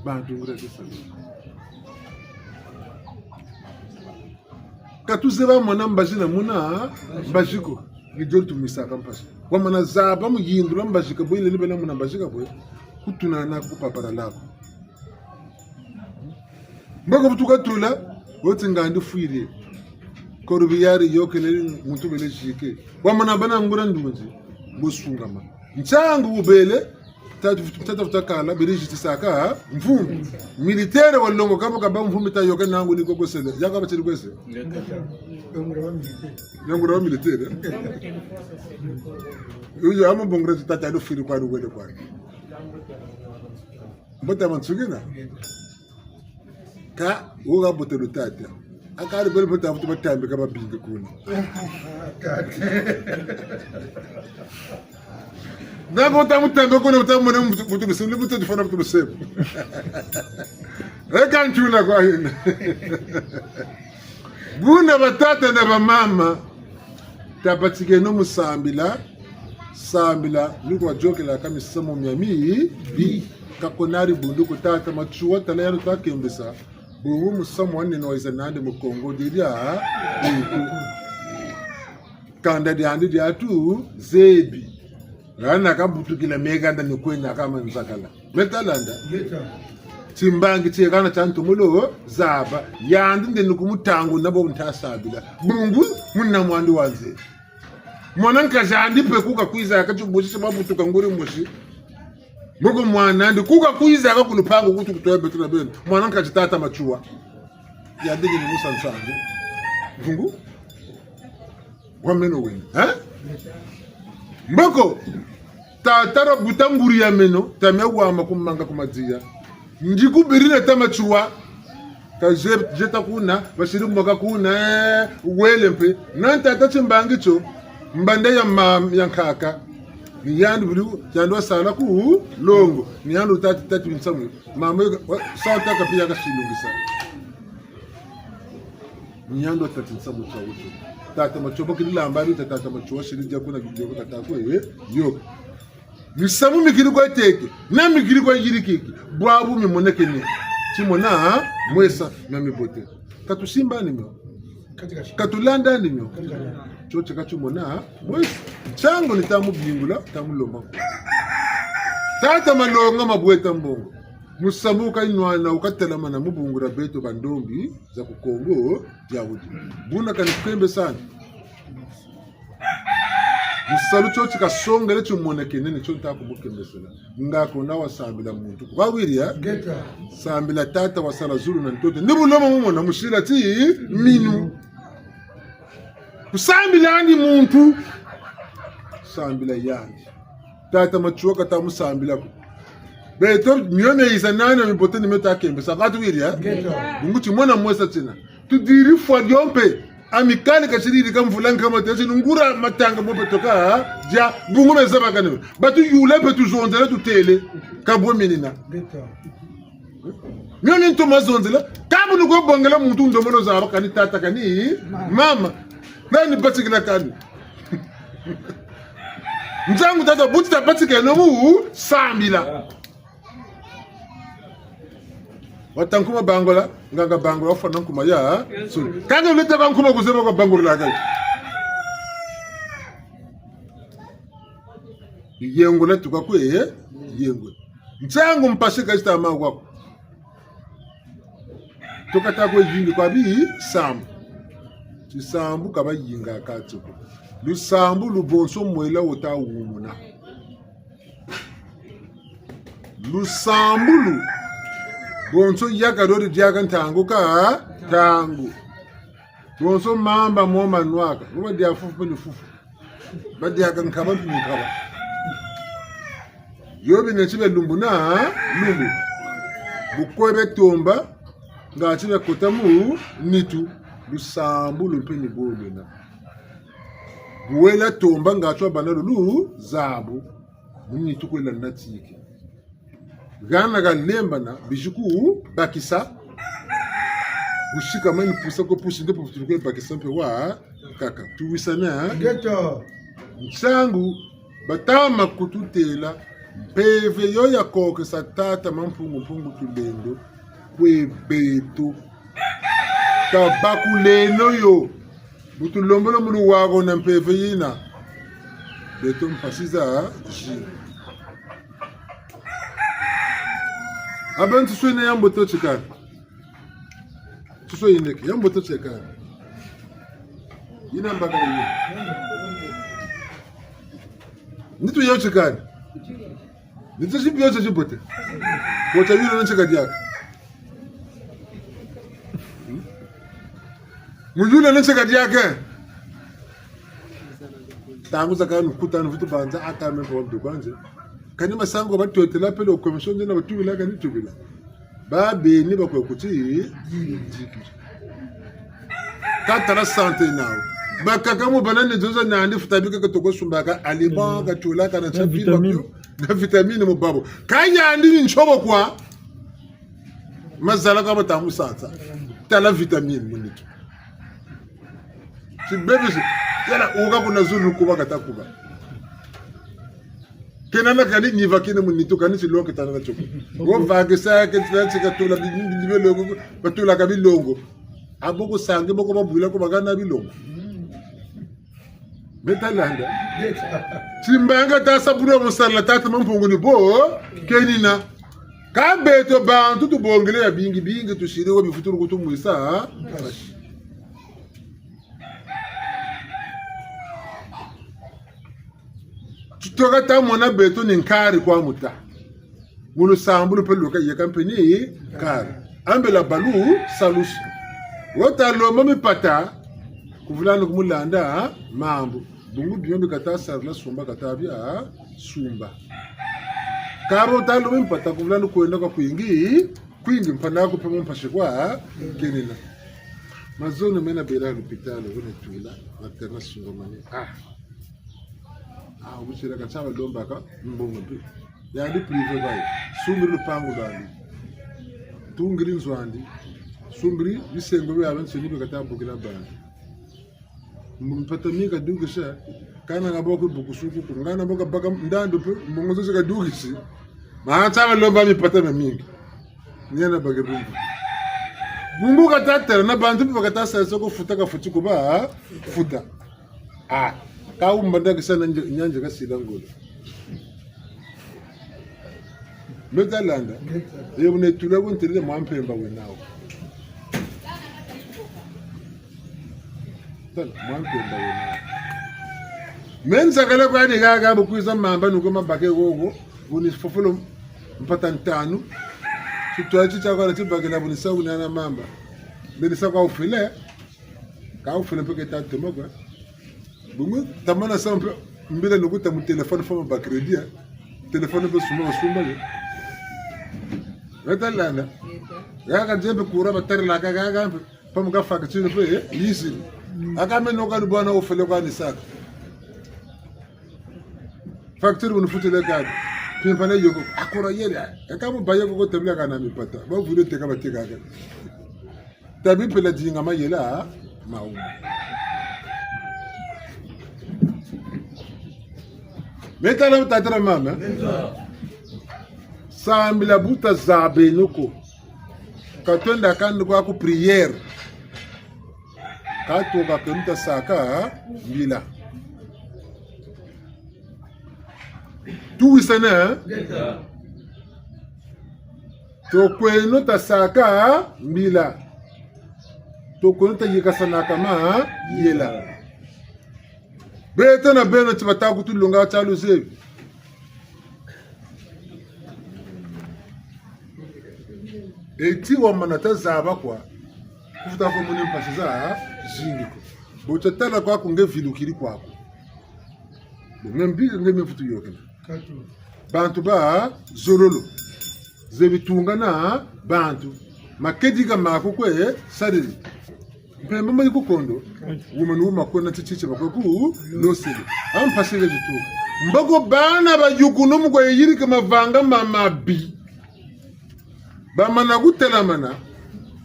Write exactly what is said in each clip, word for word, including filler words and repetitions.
Bantu nguria tisalu. Ka tuzeba mwana mbazi na muna mbazi ko. Ni dio tumwisaka mpasi. Wamana zaba mu yindula mbazi ka bwe, lele bena muna mbazi ka bwe. Kutunana ku papara lako. Mboko bu tukatula, woti ngandi fwiri. Koro biyari yokele muntu bele zike. Wamana bana nguria ndunzi, mbo sungama. Nsangu wubele, tata, tata vutakala, bele zitisaka, mvumbi. Militaire walongo kabo kaba mvumbi ta yoka nangu ni ko kwesele. Yaka batiri kwese. Yangu wa militaire. Uyo amu bongra tata alo fwiri kwa wele kwa. Mbote ya mansukina. Ka, wo ka bote lutata. A kari bele bote avutu batambi ka babingi kuna. Nako tamu tambi kuna, tamu mona mvutu, mvutu lusemu, mvutu difana mvutu lusemu. Eka ntuna kwa yina. Buna batata na bamama, tabatikeno mu sambila, sambila, ni kwa yôkelaka misamu mia mibi, ka ko nari bundu ko tata Matsoua tala yandi ta kembesa, bungu musamu wa nene wayiza nandi mu Kongo dia, kanda diandi dia tuzebi. Ngana kabutukila me kanda ni kwena kama nzakala. Me ta landa. Ngeta. Timbangi tie kana tia ntomo lo zaba. Yandi nde ni ku mutangu na bo nta sambila. Bungu muna mwandi wanze. Mwana nkazi andi mpe ku kakwizaka ti busi se babutuka nguri mbusi. Mboko mwana'andi ku kakwizaka ku lupangu kutu kutoya beto na beno. Mwana nkazi tata Matsoua. Yandi nge ni musa nsangu. Bungu. Wa meno wena, eh? Mboko, tata ra buta nguri ya meno, ta mia wama ku manga ku madia. Ndi ku biri na tata Matsoua, ka ze-, zeta kuna, basiri mwaka kuna, eh, wele mpe. Na tata Timbangi tio, mbanda ya ma-, ya nkaka. Ni yandi bulu, yandi wasala ku longo. Ni yandi tata, tata binsamu. Mama yo, wa, sa tata pia kasilungisa. Ni yandi wa tata nsamu tsa wutu. Tata Matsoua kiri lamba bita tata Matsoua siri dia kuna bidio kata kwe, eh, yo. Misamu mikiri kwa teke, na mikiri kwa yirikiki. Bwabu mimonekene. Timona, ha? Mwesa, na mibote. Ka tusimbani mio. Ka tulanda ni mio. Tio tika timona, ha? Mwesa. Nsangu ni tamu bingula, tamu lomba. Tata Malonga mabweta mbongo. Musamu ka inwana, wu katelamana mu bungu dia beto bandombi za ku Kongo dia wudi. Buna kani kukembesana. Musalu tio ti kasongele timonekene ni tio nta kumukembesela. Nga ko na wasambila muntu. Kwa wiri, eh? Ngeta. Sambila tata wasala zulu na ntoto. Ni bu lomba mumona musila timinu. Kusambila yandi muntu. Sambila yandi. Tata Matsoua kata musambila ko. Beto, mio mia yiza nani mibote ni mio ta kembesa. Ka tuwiri, eh? Ngeta. Bungu timona mwesa tina. Tudiri fwa dio mpe. Amicale kasiri yirika mvula nkama tesi nungura matanga mo beto ka, ha? Dia, bungu meza bakane. Batuyula mpe tuzonzela tutele. Ka bwe minina. Ngeta. Mio ni ntoma zonzela, ka bu ni kwe bongela muntu ndomolo zaba kani tata kani mama. Nani batikila kani? Nsangu tata buti ta batikeno mu sambila. Wata nkuma bangula, nganga bangula wafwana nkuma ya. So, kani uleta ba nkuma kuzeba kwa bangula kai. Yengula tuka kwe, yengula. Nsangu mpasi ka zita ma wako. Tuka ta kwe yingi kwa bisambu. Tisambu ka bayingaka tio ko. Lusambu lu bonso mwela wuta wumuna. Lusambu lu bonso yaka dodi diaka ntangu ka ntangu. Bonso mamba mo manwaka. Mo badia fufu mpe ni fufu. Badiaka nkaba mpe nkaba. Yo bina ti bia lumbu na lumbu. Bu kwe bia tomba, nga ti bia kota mu nitu, lusambu lu mpe ni bo lwena. Bu wela tomba nga ti wabâ na lu luzabu, mu nitu kwela natiki. Hana kalembana, bizi ku bakisa. Busika mani pusa ko pusi nde puputulu kwe bakisa mpe wa kaka. Tuwisane, eh? Ngeta. Nsangu, batama kututêla, Mpeve yo ya kokesa tata Mampungu Mpungu Tulendo kwe beto. Tabakuleno yo. Bu tulombolo mu luwako na mpeve yina, beto mpasi zazingi. Abe nsusu yina ya mbote tikani. Nsusu yineke, ya mbote tikani. Yina mbakala yo. Nitu yo tikani. Nitu si bio tia tibote. Bo tia yula na ntseka diaka. Hmm? Mu yula na ntseka diaka. Ntangu zakaka nukutana vutu banza aka me mpe wa mpe banze. Kani masangu batwetela peleko commission nzena batubila kani tubila. Ba beni bakwe kuti, diki. Ka tala santé nawu. Bakaka mu bana ni zoza nandi futa bika ka toko sumbaka, aliment, ka tula, ka na, na vitamine. Na vitamine mu babo. Ka yandi ni ntsobo kwa. Mazala ka bata mu sansa. Tala vitamine mu nitu. Si bebe si. Yala uka kuna zulu kuba kata kuba. Kena na kani niva kina mu nitu kani si loke tana na tioko. Wo vage sa ke tila tika tula bi, bi, bi, bilongo, batula ka bilongo. Abo ko sange boko babwila ko bakana bilongo. Beta landa. Timbanga tasa bula musala tata Mampungu ni bo kenina. Ka beto bantu tubongele ya bingi bingi tusiri wo bifutulu kutumwisa. Tutoka ta mona beto ni nkari kwa muta. Mu lusambulu mpe luka yeka mpe ni nkari. Ambela balu salusi. Wo ta lomba mipata, kuvula ni kumulanda mambu. Bungu bio mbi kata sarila sumba kata bia sumba. Karo ta lomba mipata kuvula ni kwenda kwa kwingi, kwingi mpana ku mpe mu mpasi kwa kenina. Mazono mena bela lupitalo, wene twila, maternité sungamane. Ah. Ah, wusira ka tia balombaka mbongo mpe. Yandi privé bayi. Sumbiri lupangu lwandi. Tungiri nzo andi. Sumbiri bisengo biabiansoni bi kata bukila bana. Mbu mpata mi kadukisa. Kana nga bo ku bukusu kuku. Ngana bo kabaka ndandu mpe. Mbongo zozo kadukisi. Ma tia balomba mipata miamingi. Ni yandi bakiri lumbu. Bungu kata tala na bantu mpe bakata sa soko futa kafuti kuba futa. Ah, ka wumba ndakisa na nje-, nyanja kasila ngolo. Meta landa. Ye bune tula ku ntelele mwa mpemba wena wo. Tala, mwa mpemba wena wo. Me nzakala kwani haha bu kwiza mamba nuko mabake gogo, buni fofolo mpata ntanu. Titwa ti tia kwa na tibakila buni sa wuna na mamba. Beni sa kwa wufwile. Ka wufwene mpe keta toma kwa. Bungu, tamana sa mpe, mbila nukuta mu téléphone fama ba crédit, eh. Téléphone mpe sumba, sumba, eh. Weta landa. Haha nzembe kura batari la haha, haha mpe, pamu ka facture mpe, eh, yisi. Aka me noka ni bwana wufwele kwa ni saka. Facture bu nufutile kani. Pimpana yoko. Akura yele. Aka mu ba yoko ko tabila kana mipata. Ba vule teka bateka kani. Tabi pela dinga mayela, mawu. Meta la tata na mama. Sambila bu tazabeno ko. Ka twenda kani kwa ku prière. Ka tuka kenu tasaka mbila. Tuwisane? Tokweno tasaka mbila. Tokweno tayikasanaka mayela. Beto na beno ti bata kutulonga tia luzebi. Eti wamana tazaba kwa. Kufuta kwa mone mpasi zazingi ko. Bu tatala kwaku nge vilukiri kwaku. Nge mbi, nge mbi mfutu yokela. Bantu ba zololo. Zebi tungana bantu. Makedi ka mako kwe sarili. Mpemba ma yi ku kondo. Wuma ni wuma kwena tititi bakwe ku losele. A mpasi nge zitu. Mboko bana bayukunu mu kwe yirika mavanga ma mabi. Bamana kutelamana,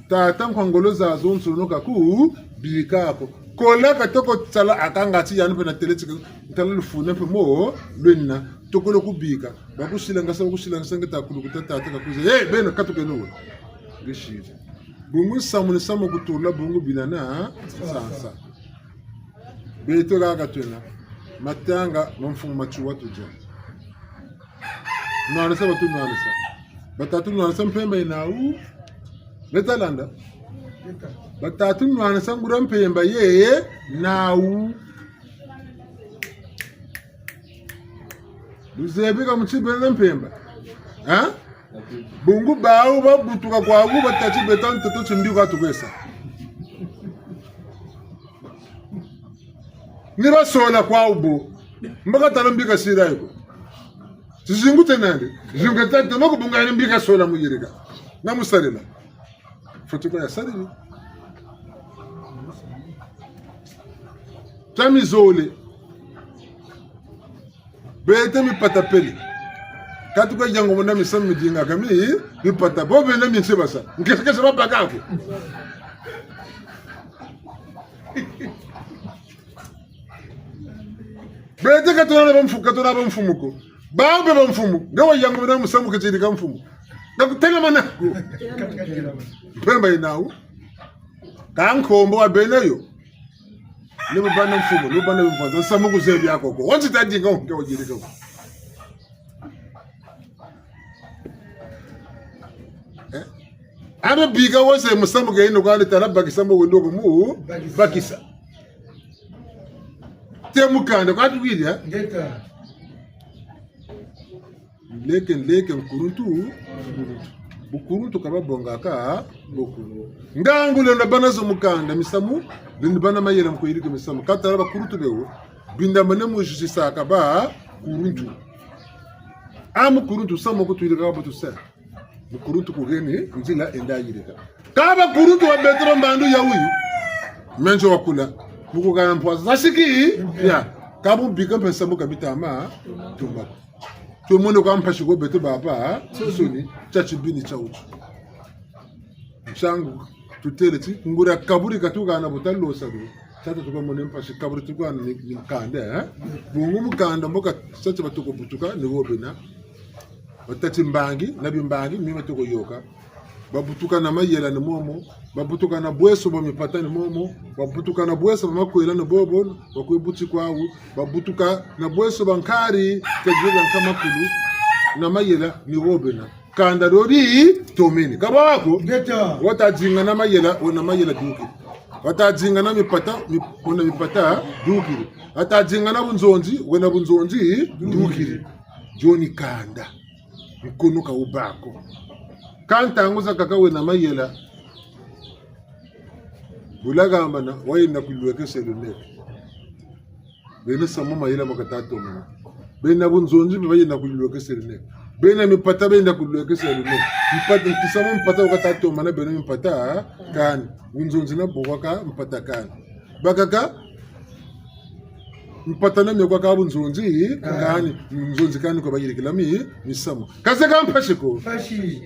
tata nkwa ngolo zazonsono kakubika ko. Kola katoko tsala akanga ti yandi mpe na tele ti ka, ntala lufuna mpe mo lwena. Tokolo kubika. Bakusilangasa, bakusilangasa, nge ta kulukuta tata kakwiza. Eh, beno, katukeno we. Nge siri. Bungu nsamu ni nsamu kutula, bungu bila na nsansa. Beto kaka twena. Matanga, ma mfumu Matsoua tudia. Nwanisa batunwanisa. Bata tunwanisa mpemba yena nawu. Beta landa. Bata tunwanisa nguria mpemba yena nawu. Luzebi ka mu ti bena mpemba. Hein? Bungu bawu babutuka kwawu batâ ti beto ntoto timbi kwa tukesa. Ni basola kwawu bo. Mbo ka tala mbi kasila yo ko. Tizingu tie nandi. Zingu tie tata mako bungu ni mbi kasola mu yirika. Na mu sarila. Fweti kwa ya sarili. Tia mizole. Beto mipata pele. Katuka yango mona misamu midinga kami, mipata. Bo bena minsi basa. Nkese kese babaka ko. Beto ka tuna na bamfu-, ka tuna bamfumu ko. Bawu mpe bamfumu. Nge wa yango mona musamu keti yirika mfumu. Ka kutelamana ko. Mpemba yena nawu. Ka nkombo wa bena yo. Ni bu bana mfumu, ni bu bana mfumu. Nsamu kuzebi ako ko. Wansi tadinga nge wa yirika ko. Eh? Abe bika wose musamu ke yino kwa ni tala bakisa mo wendo ko mu bakisa. Te mukanda kwa tuwiri, eh? Ngeta. Leke, leke, nkuluntu. Bukuluntu ka babongaka, bukuluntu. Ngangu lenda bana zo mukanda, misamu, lenda bana mayela mu kuyirika misamu. Ka tala bakuluntu bewo, bindamane mu justisaka bakuluntu. A mukuluntu, samu kutuyirika ka butu se. Mukuluntu kugeni, nzila enda yirika. Ka bakuluntu wa beto ba mbandu ya wuyu. Menzo wakula. Mu kukana mpwa za siki, ya. Ka bu bika mpe samu ka bitama, tumba. Tumone kwa mpasi ko beto baba, nsoni, tia tibini tia wutu. Nsangu, tutele ti, nguria kaburi ka tukana buta losa do. Tata tuka mone mpasi kaburi tukana ni, ni mukanda, eh? Bungu mukanda mbo ka, sa ti batoko butuka, ni wo bena. Batâ ti mbangi, na bimbangi, mi batoko yoka. Babutuka na mayela ni momo, babutuka na bweso bwa mipata ni momo, babutuka na bweso bwa makwela ni bobo, bakwe buti kwawu, babutuka na bweso bwa nkari, kagila nka makulu, na mayela ni wo bena. Kanda dio di tomene. Ka bwa ko? Ngeta. Wata dinga na mayela, wena mayela dukiri. Wata dinga na mipata, mi-, wena mipata dukiri. Wata dinga na bunzonzi, wena bunzonzi dukiri. Dio ni kanda. Nkono ka wubâ ko. Ka ntangu zakaka wena mayela. Bulagambana, wayenda ku lwekeselo neke. Bena samu mayela ma kata tomana. Bena bunzonzi mpe bayenda ku lwekeselo neke. Bena mipata bayenda ku lwekeselo neke. Mipata, nti samu mipata wa kata tomana, bena mipata kani. Bunzonzi na bwaka mipata kani. Bakaka, mipata na mio kwa ka bunzonzi kani. Bunzonzi kani kwa bayirikila mi, misamu. Ka ze ka mpasi ko. Mpasi.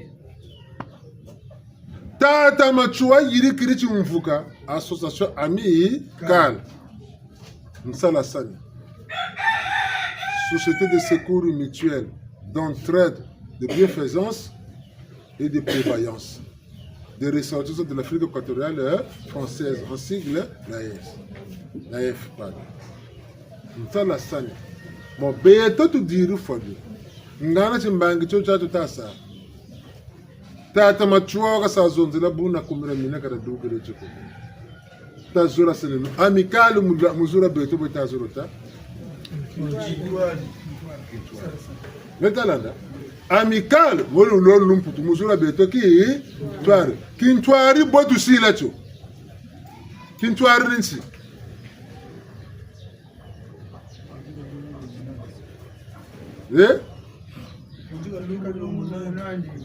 Tata Matsoua yirikiri timvuka, association amicale. Nsalasani. Société de secours mutuel, d'entraide, de bienfaisance et de prévoyance des ressortissants de l'Afrique équatoriale, euh, française, en sigle, l'A F. L'A F, pardon. Nsalasani. Bon, beto tudiri fwabi. Ngana timbangi tio tia tuta sa. Tata Matsoua kasa zonzela buna kumira mina kata dukiri tio ko. Tazolasaneno. Amicale mu-, mu zula beto bwe tazolo ta. Beta landa. Amicale, wolo lolo lumputu, mu zula beto kintwari. Kintwari bwe tusila tio. Kintwari ni nti. Eh?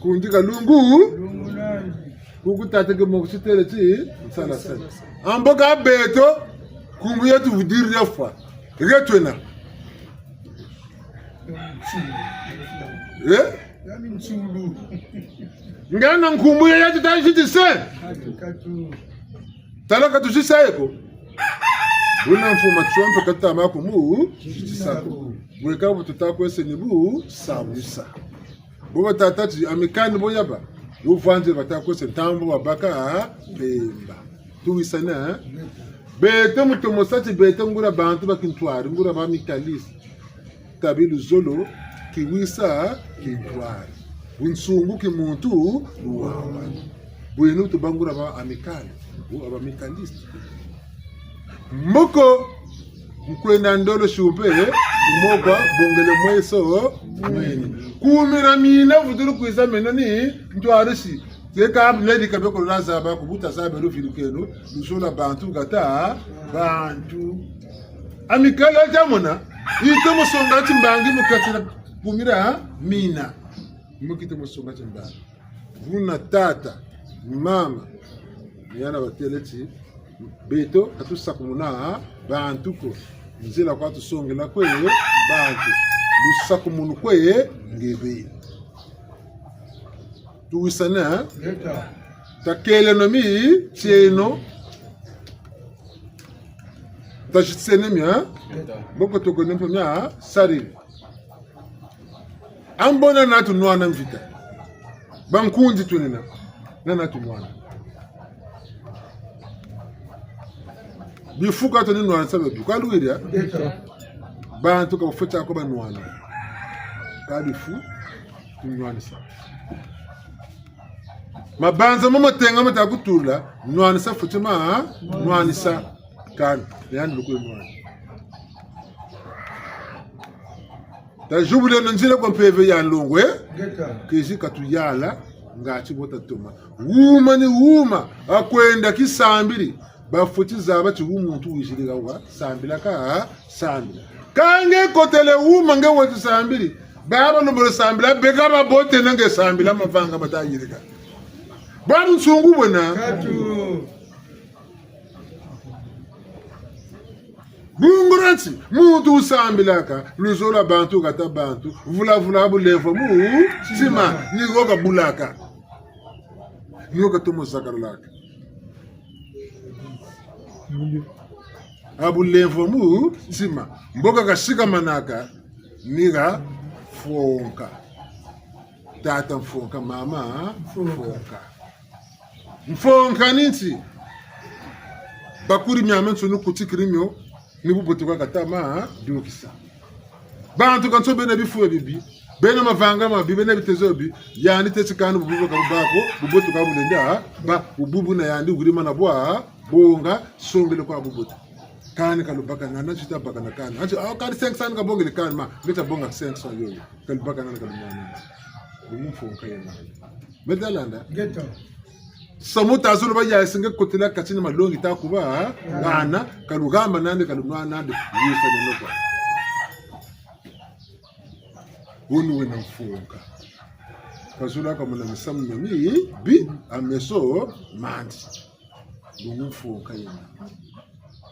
Kundi ka lungu. Kuku tata ke mo kusitele ti, nsalasani. Ambo ka beto, nkumbu yeto vudiri ya fwa. Ke twena. Eh? Ngana nkumbu ya yeto ta zitise. Tala ka tuzisa ye ko. Buna mfuma tiompe katama kumu, titi saku. Bweka bu tuta kwese ni bu, sabusa. Bo batâ ti, Amicale ni bo yabâ. Yo vwanzi bata kwese ntangu babaka, Pemba. Tuwisane, eh? Beto mu tomo sa ti beto nguria bantu ba kintwari, nguria ba amicalistes. Tabi luzolo, kiwisa, kintwari. Bunsungu, kimuntu, luwawanu. Bwenu tubâ nguria ba Amicale, bu ba amicalistes. Mboko, nkwenda ndolo shumpe, moko, bongele mweso, mweni. Kumira mina vutulu kwiza meno ni, ntwarisi. Teka abu ledi kabe ko lwa zaba ko bu ta zaba luvilukeno, luzolo lwa bantu kata, bantu. Amicale ya mona, yitomo songa timbangi mu kati na kumira, mina. Mu kitomo songa timbangi. Buna tata, mama, ni yana batêle ti, beto, ka tusakumuna, bantu ko, nzila kwa tusongela kwe, bantu, lusakumunu kwe, nge beni. Tuwisane, eh? Ngeta. Takeleno mitieno. Tazitiseno mia, eh? Ngeta. Mboko toko nempe mia, sarili. Ambo na natu nwana mvita. Bankundi tunina. Na natu nwana. Bifu ka tuni nwanisa bia bi. Kwa luwiri, eh? Ngeta. Bantu ka bafweti ko banwana. Ka bifu, tunwanisa. Mabanza mo matenga mata kutula, nwanisa fweti ma, nwanisa. Kani, yandi lukwe nwana. Tazibuleno nzila kwa mpeve ya nlongo, eh? Ngeta. Kezi katuyala, ngati bo tatoma. Wuma ni wuma, akwenda kisambiri. Bafweti zaba ti wu muntu wizirika wa, sambila ka, sambila. Ka nge kotele wuma nge weti sambiri. Baba lombolo sambila, beka babote na nge sambila mavanga mata yirika. Bwa bunsungu bwena. Katu. Bungu dia nti, muntu wusambilaka, luzolo lwa bantu kata bantu, vula vula bulemvo mu, ntima, ni wo kabulaka. Ni wo katomo zakalaka. A bulemvo mu, ntima. Mbo ka kasikamanaka, ni ka Mfonka. Tata Mfonka, mama Mfonka. Mfonka. Mfonka ni nti? Bakuri miamiansoni kutikiri mio, ni bubote kwa katama dukisa. Bantu kanso bena bifu bibi, bena mavanga mabi, bena bitezo bibi, yandi teti kani bubu ka bubâ ko, bubote ka bulendi, ah, bâ, bubu na yandi wiri mana bwa, bonga, songele kwa bubote. Kani kalubaka na, na tita baka na kani. Anti, ah, kani cinq cents kabongele kani, ma, ngeta bonga cinq cents yoyo. Kalubaka na kalumana. Bungu Mfonka yena. Meta landa. Ngeta. Samu tazolo ba ya singe kotela kati na malongi ta kuba, ha? Ngana, kalugamba nandi, kalunwa nandi, yisa neno kwa. Wunu wena Mfonka. Kazolo kamona misamu miamibi, a meso mandi. Bungu Mfonka yena.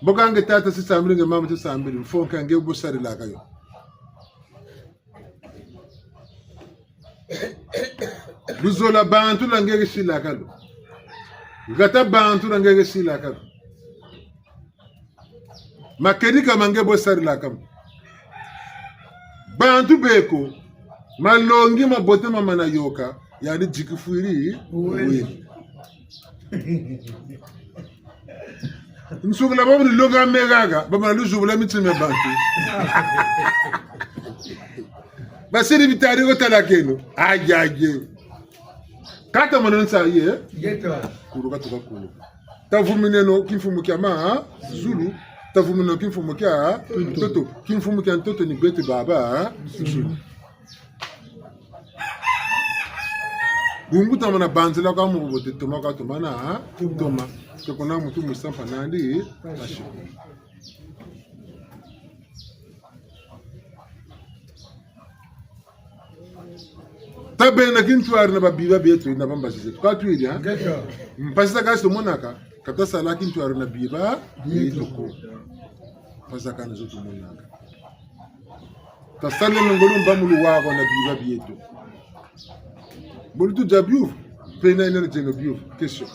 Mbo ka nge tata si sambiri, nge mama si sambiri, Mfonka nge bu sarilaka yo. Luzolo lwa bantu lwa nge ke silaka lo. Ngata bantu lwa nge ke silaka lo. Makedika ma nge bu sarilaka mo. Bantu beko, malongi mabote mamana yôka, yandi dikifwiri, oui. Oui. Nsukula babu ni longa megaga, bamana luzubula mitima mia bantu. Basiri bitari ko talakeno. Aye, aye. Kata mwana nsa ye. Ngeta. Kuluka tuka kuluka. Tavumineno kimfumu kia ma, zulu. Tavumineno kimfumu kia, ntoto. Kimfumu kia ntoto ni beto baba, zulu. Bungu tamana banzila kwa mu bubote toma kwa tomana, ha? Toma. Toma. Ke kuna muntu musampa nandi, ashiku. Tabeno kintwari na babiba bieto, na bambazi zeto. Ka twiri, ha? Ngeta. Mpasi za kasi tumonaka, ka tasala kintwari na biba bieto ko. Mpasi za kani zo tumonaka. Tasaleno ngolo mba mu luwako na biba bieto. Bulu tudia biyuvu, pena yena na dieno biyuvu, question.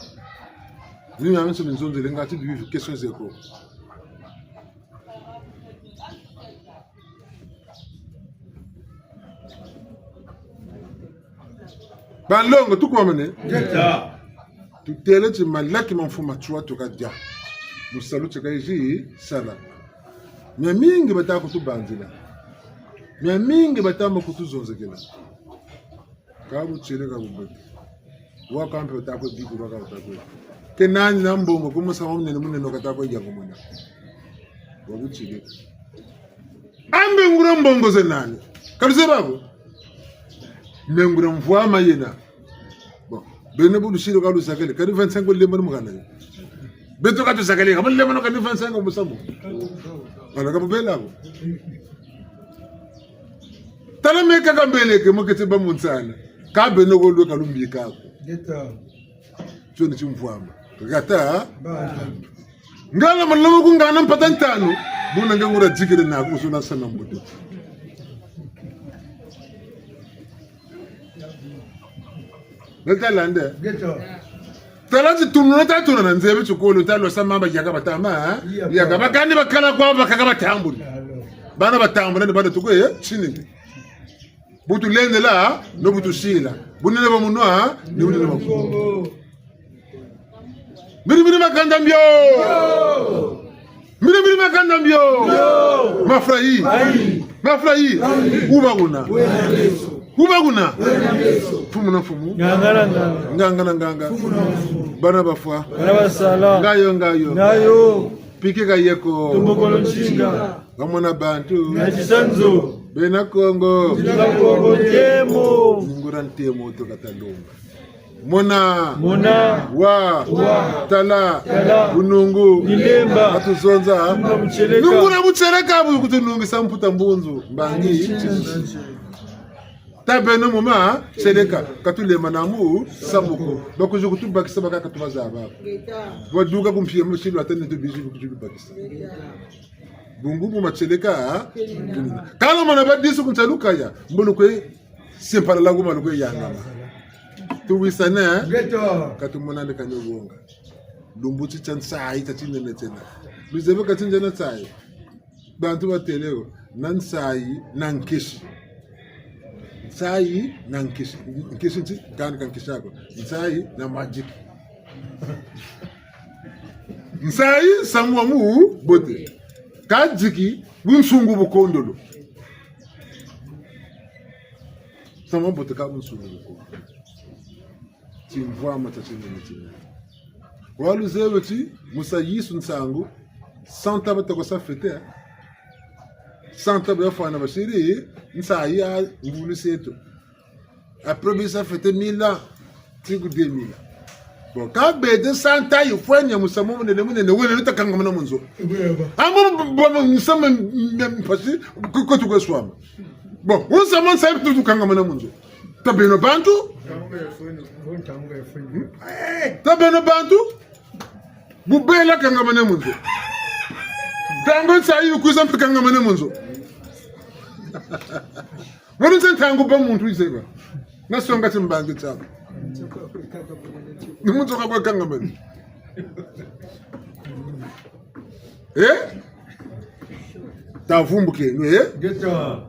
Ni miamiansoni nzonzele ngati biyuvu, question zeko. Banlongo, tukwamane? Tutêle ti malaki ma mfumu Matsoua tuka dia. Mu salu ti kayizi sala. Miamingi bata kutubanzila. Miamingi bata ma kutuzonzekela. Ka butieleka bubote. Wa kampe bata kwe bikulu, wa ka bata kwe. Ke nani na mbongo, ku musamu munene munene wa kata kwe yango mona. Wa butieleka. Ambe nguria mbongo ze nani? Ka luzebi ko? Mbe nguria mvwama yena. Bon, beno bu lusiri ka lusakele, kani vingt-cinq lemba ni mukana yo. Beto ka tusakele, ka mu lemba no kani vingt-cinq musamu. Bana ka bubela ko. Tala me kaka mbeleke, mu keti bâ mu nsana. Ka beno ko lwe ka lumbika ko. Ngeta. Tio ni timvwama. Kata, ha? Bana. Ngana malomo ku ngana mpata ntanu. Buna nge nguria dikiri na ku suna sana mbutu. Nge tala nde? Ngeta. Tala ti tununa ta tununa nzebi tikolo ta lwasa mamba yaka batama, ha? Yaka. Yaka bakani bakala kwa bakaka batambuli. Bana batambula ni bana tuko, eh, tini. Bu tulendela, no bu tusila. Bunene bwa munwa, ni bunene bwa nkumbu. Mbiri mbiri makanda mbio. Mbiri mbiri makanda mbio. Mafrayi. Mafrayi. Wuba kuna. Wuba kuna. Mfumu na mfumu. Nganga na nganga. Nganga na nganga. Bana bafwa. Bana basala. Ngayo, ngayo. Ngayo. Pike kayeko. Tumbukolo nsinga. Bamona bantu. Na tisanzo. Bena Kongo. Tina Kongo ntemo. Nguria ntemo tuka ta longa. Mona. Mona. Wa. Wa. Tala. Tala. Bunungu. Ni lemba. Ka tuzonza. Ni nguria butieleka. Ni nguria butieleka bu kutunungisa mputa mbunzu. Mbangi. Ta beno mu matieleka. Ka tulemba na musamu ko. Bakwizi kutubakisa bakaka tubazaba ko. Baduka ku mpia mu silu ata ni tubizi bakwizi kubakisa. Bungu mu matieleka, ha? Kala mona badisu ku nsalu kaya. Mbo lukwe simpala la guma lukwe yangama. Tuwisane, eh? Ngeta. Ka tumonane kani wonga. Lumbu ti tia nsayi tia tinene tiena. Luzebi ka tinzena nsayi. Bantu batêle wo, na nsayi, na nkesi. Nsayi, na nkesi. Nkesi nti, kani ka nkesi ako. Nsayi, na madiki. Nsayi, nsamu wa mubote. Ka diki, bunsungu bukondolo. Nsamu wa mubote ka bunsungu bukondolo. Timvwama tia tinene tinene. Wa luzebi ti, mu sa Yezu nsangu, cent ans bata ko sa fête, eh. Cent ans bafwana basiri, nsayi ya mvulusi eto. Après, bisa fête mille ans, ti ku deux mille ans. Bon, ka bete cent ans yifweni ya musamu munene munene, wele luta kangamana mu nzo. Ambo, bo, bo, musamu, m-, m-, mpasi, ku-, kotu kwe swama. Bon, musamu nsayi tutu kangamana mu nzo. Ta beno bantu? Ta beno bantu? Bu bela kangamane mu nzo. Ntangu nsayi yikwiza mpe kangamane mu nzo. Mwana nze ntangu ba muntu yizeba. Na songa timbangi tiaku. Ni muntu kakwe kangamane. Eh? Tavumbukeno, eh? Ngeta.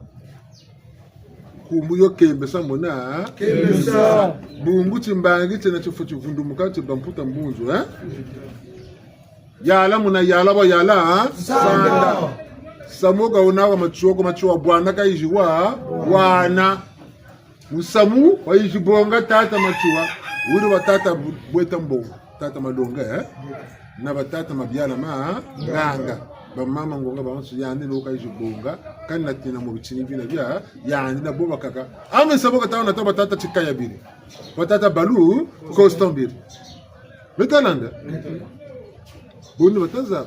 Nkumbu yo kembesa mona. Kembesa. Bungu timbangi tiena tifwa tivundumuka ti bamputa mbunzu, eh? Yala muna yala bwa yala, ha? Sanda. Sanda. Samu ka wuna wa Matsoua ko, Matsoua bwana kayizi wa, wana. Musamu wayizi bonga tata Matsoua, wiri wa tata bu-, Bweta Mbongo, tata Malonga, eh? Na ba tata Mabiala ma Nganga, ba mama Ngonga, ba mansu yandi ni wo kayizi bonga, kani na tina mu bitini bina bia, yandi na bo bakaka. Ame nsamu ka tawu na ta ba tata Tikaya biri, ba tata Balu, Constant biri. Meta landa? Boni bataza.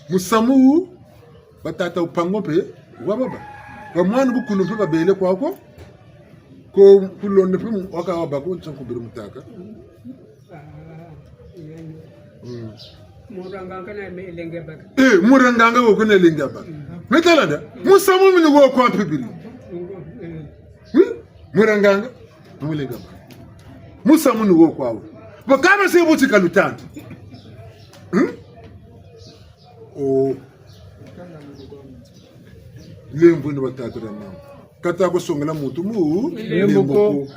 Musamu wu, ba tata Upango mpe, wa baba. Ba mwana bukulu mpe babele kwa ko, ko kulonde mpe mu-, waka wa bako, nsanku biri mutaka. Mm. Muranganga na me elenge baka. Eh, muranganga wo kuna elenge baka. Meta landa? Musamu mini wo kwa mpe biri. Mm. Hmm? Muranganga, mulenga. Musamu ni wo kwa wo. Bakaba se buti ka lutanda. Hmm? Oh. Lemvo ni ba tata na mama. Kata ko songela muntu mu, lemvo ko.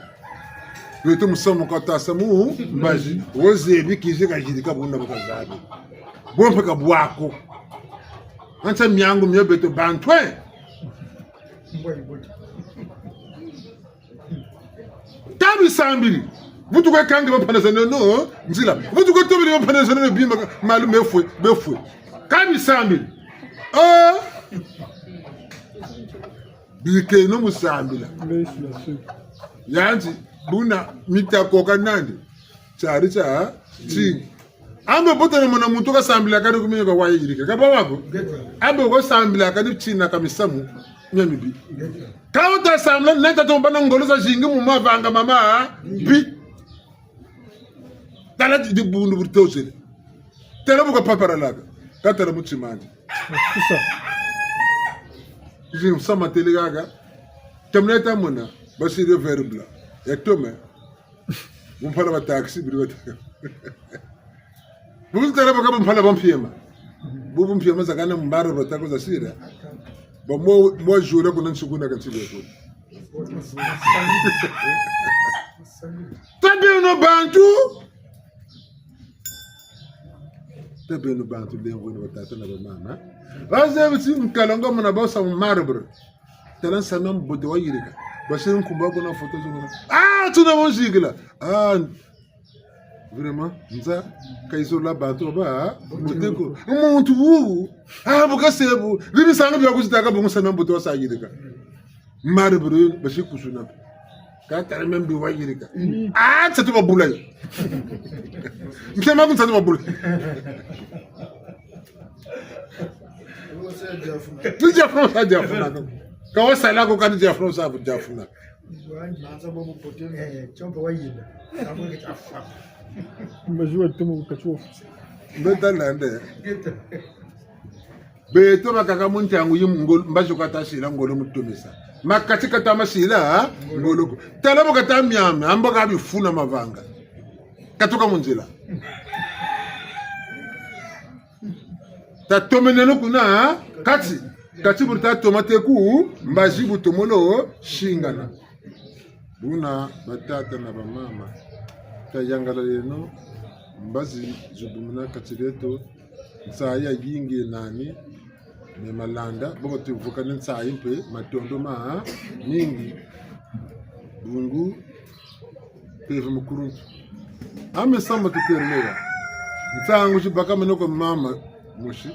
Beto musamu ka tasa mu mbazi, wo zebi kizi kayirika buna bu kazabi. Bo mpe ka bwa ko. Ansa miangu mio beto bantu, eh. Ka bisambili. Vutu kwe kangi bampangi za neno nzila. Vutu kwe tobili bampangi za neno bima malu mefwe, befwe. Ka bisambili. Oh. Bikeno mu sambila. Yandi, buna mita koka nandi. Tiari tia, ti. Ambe bote na mona muntu kasambila kani ku mio ka wayirika. Ka bwa ko? Ambe kasambila kani tina ka misamu mia mibi. Ka wuta sambila, nata tomba na ngolo zazingi mu mavanga mamabi. Tala dibundu bu tozele. Tala bu kapaparalaka. Ka tala mutima'andi. Kusa. Zi musamu tele kaka. Tamuna ta mona, basiri verre blanc. Ya tome. Bumpala ba taxi, biri ba taxi. Buzi tala baka bumpala ba mpiema. Bubu mpiema zakana mbaro ba tako za sira. Ba mo, mo jura kuna nsuku na kantile kuna. Tabeno bantu. Tabeno bantu, lemvo na batata na bamama. Bazebi ti nkalongo muna basa mu marbre. Tala nsamu mbote wayirika. Basiri nkumbu kuna foto zo kuna. Ah, tuna bonzikila. Ah, vraiment, nza, ka izola bantu ba, mbote ko. Muntu wu. Ah, bu kase bu. Bibi sanga bia kuzitaka bungu nsamu mbote wasa yirika. Marbre, basi kusuna. Ka tala mbi wayirika. Ah, nsatu babula yo. Mpema ku nsatu babula. Ti diafuna, sa diafuna. Ka wasala ko kani diafuna, sa diafuna. Mbazi wa tumu kachwa. Mbeta lande. Beto bakaka mu ntangu yi ngolo, mbazi kata sila ngolo mu tomesa. Makati kata masila, ha? Ngolo ko. Tala bo kata miami, ambo ka bifuna mavanga. Katuka mu nzila. Tatomeneno kuna, ha? Kati, kati bu tatoma te ku, mbazi bu tomolo, singana. Buna batata na bamama, tayangalaleno, mbazi zubumuna kati dieto, nsayi yayingi nani, ni malanda, bo batuvukane nsayi mpe, matondo mamingi, bungu, mpeve mukuluntu. Ame samba tuterelela. Nsangu zibaka mene kwa mama mosi.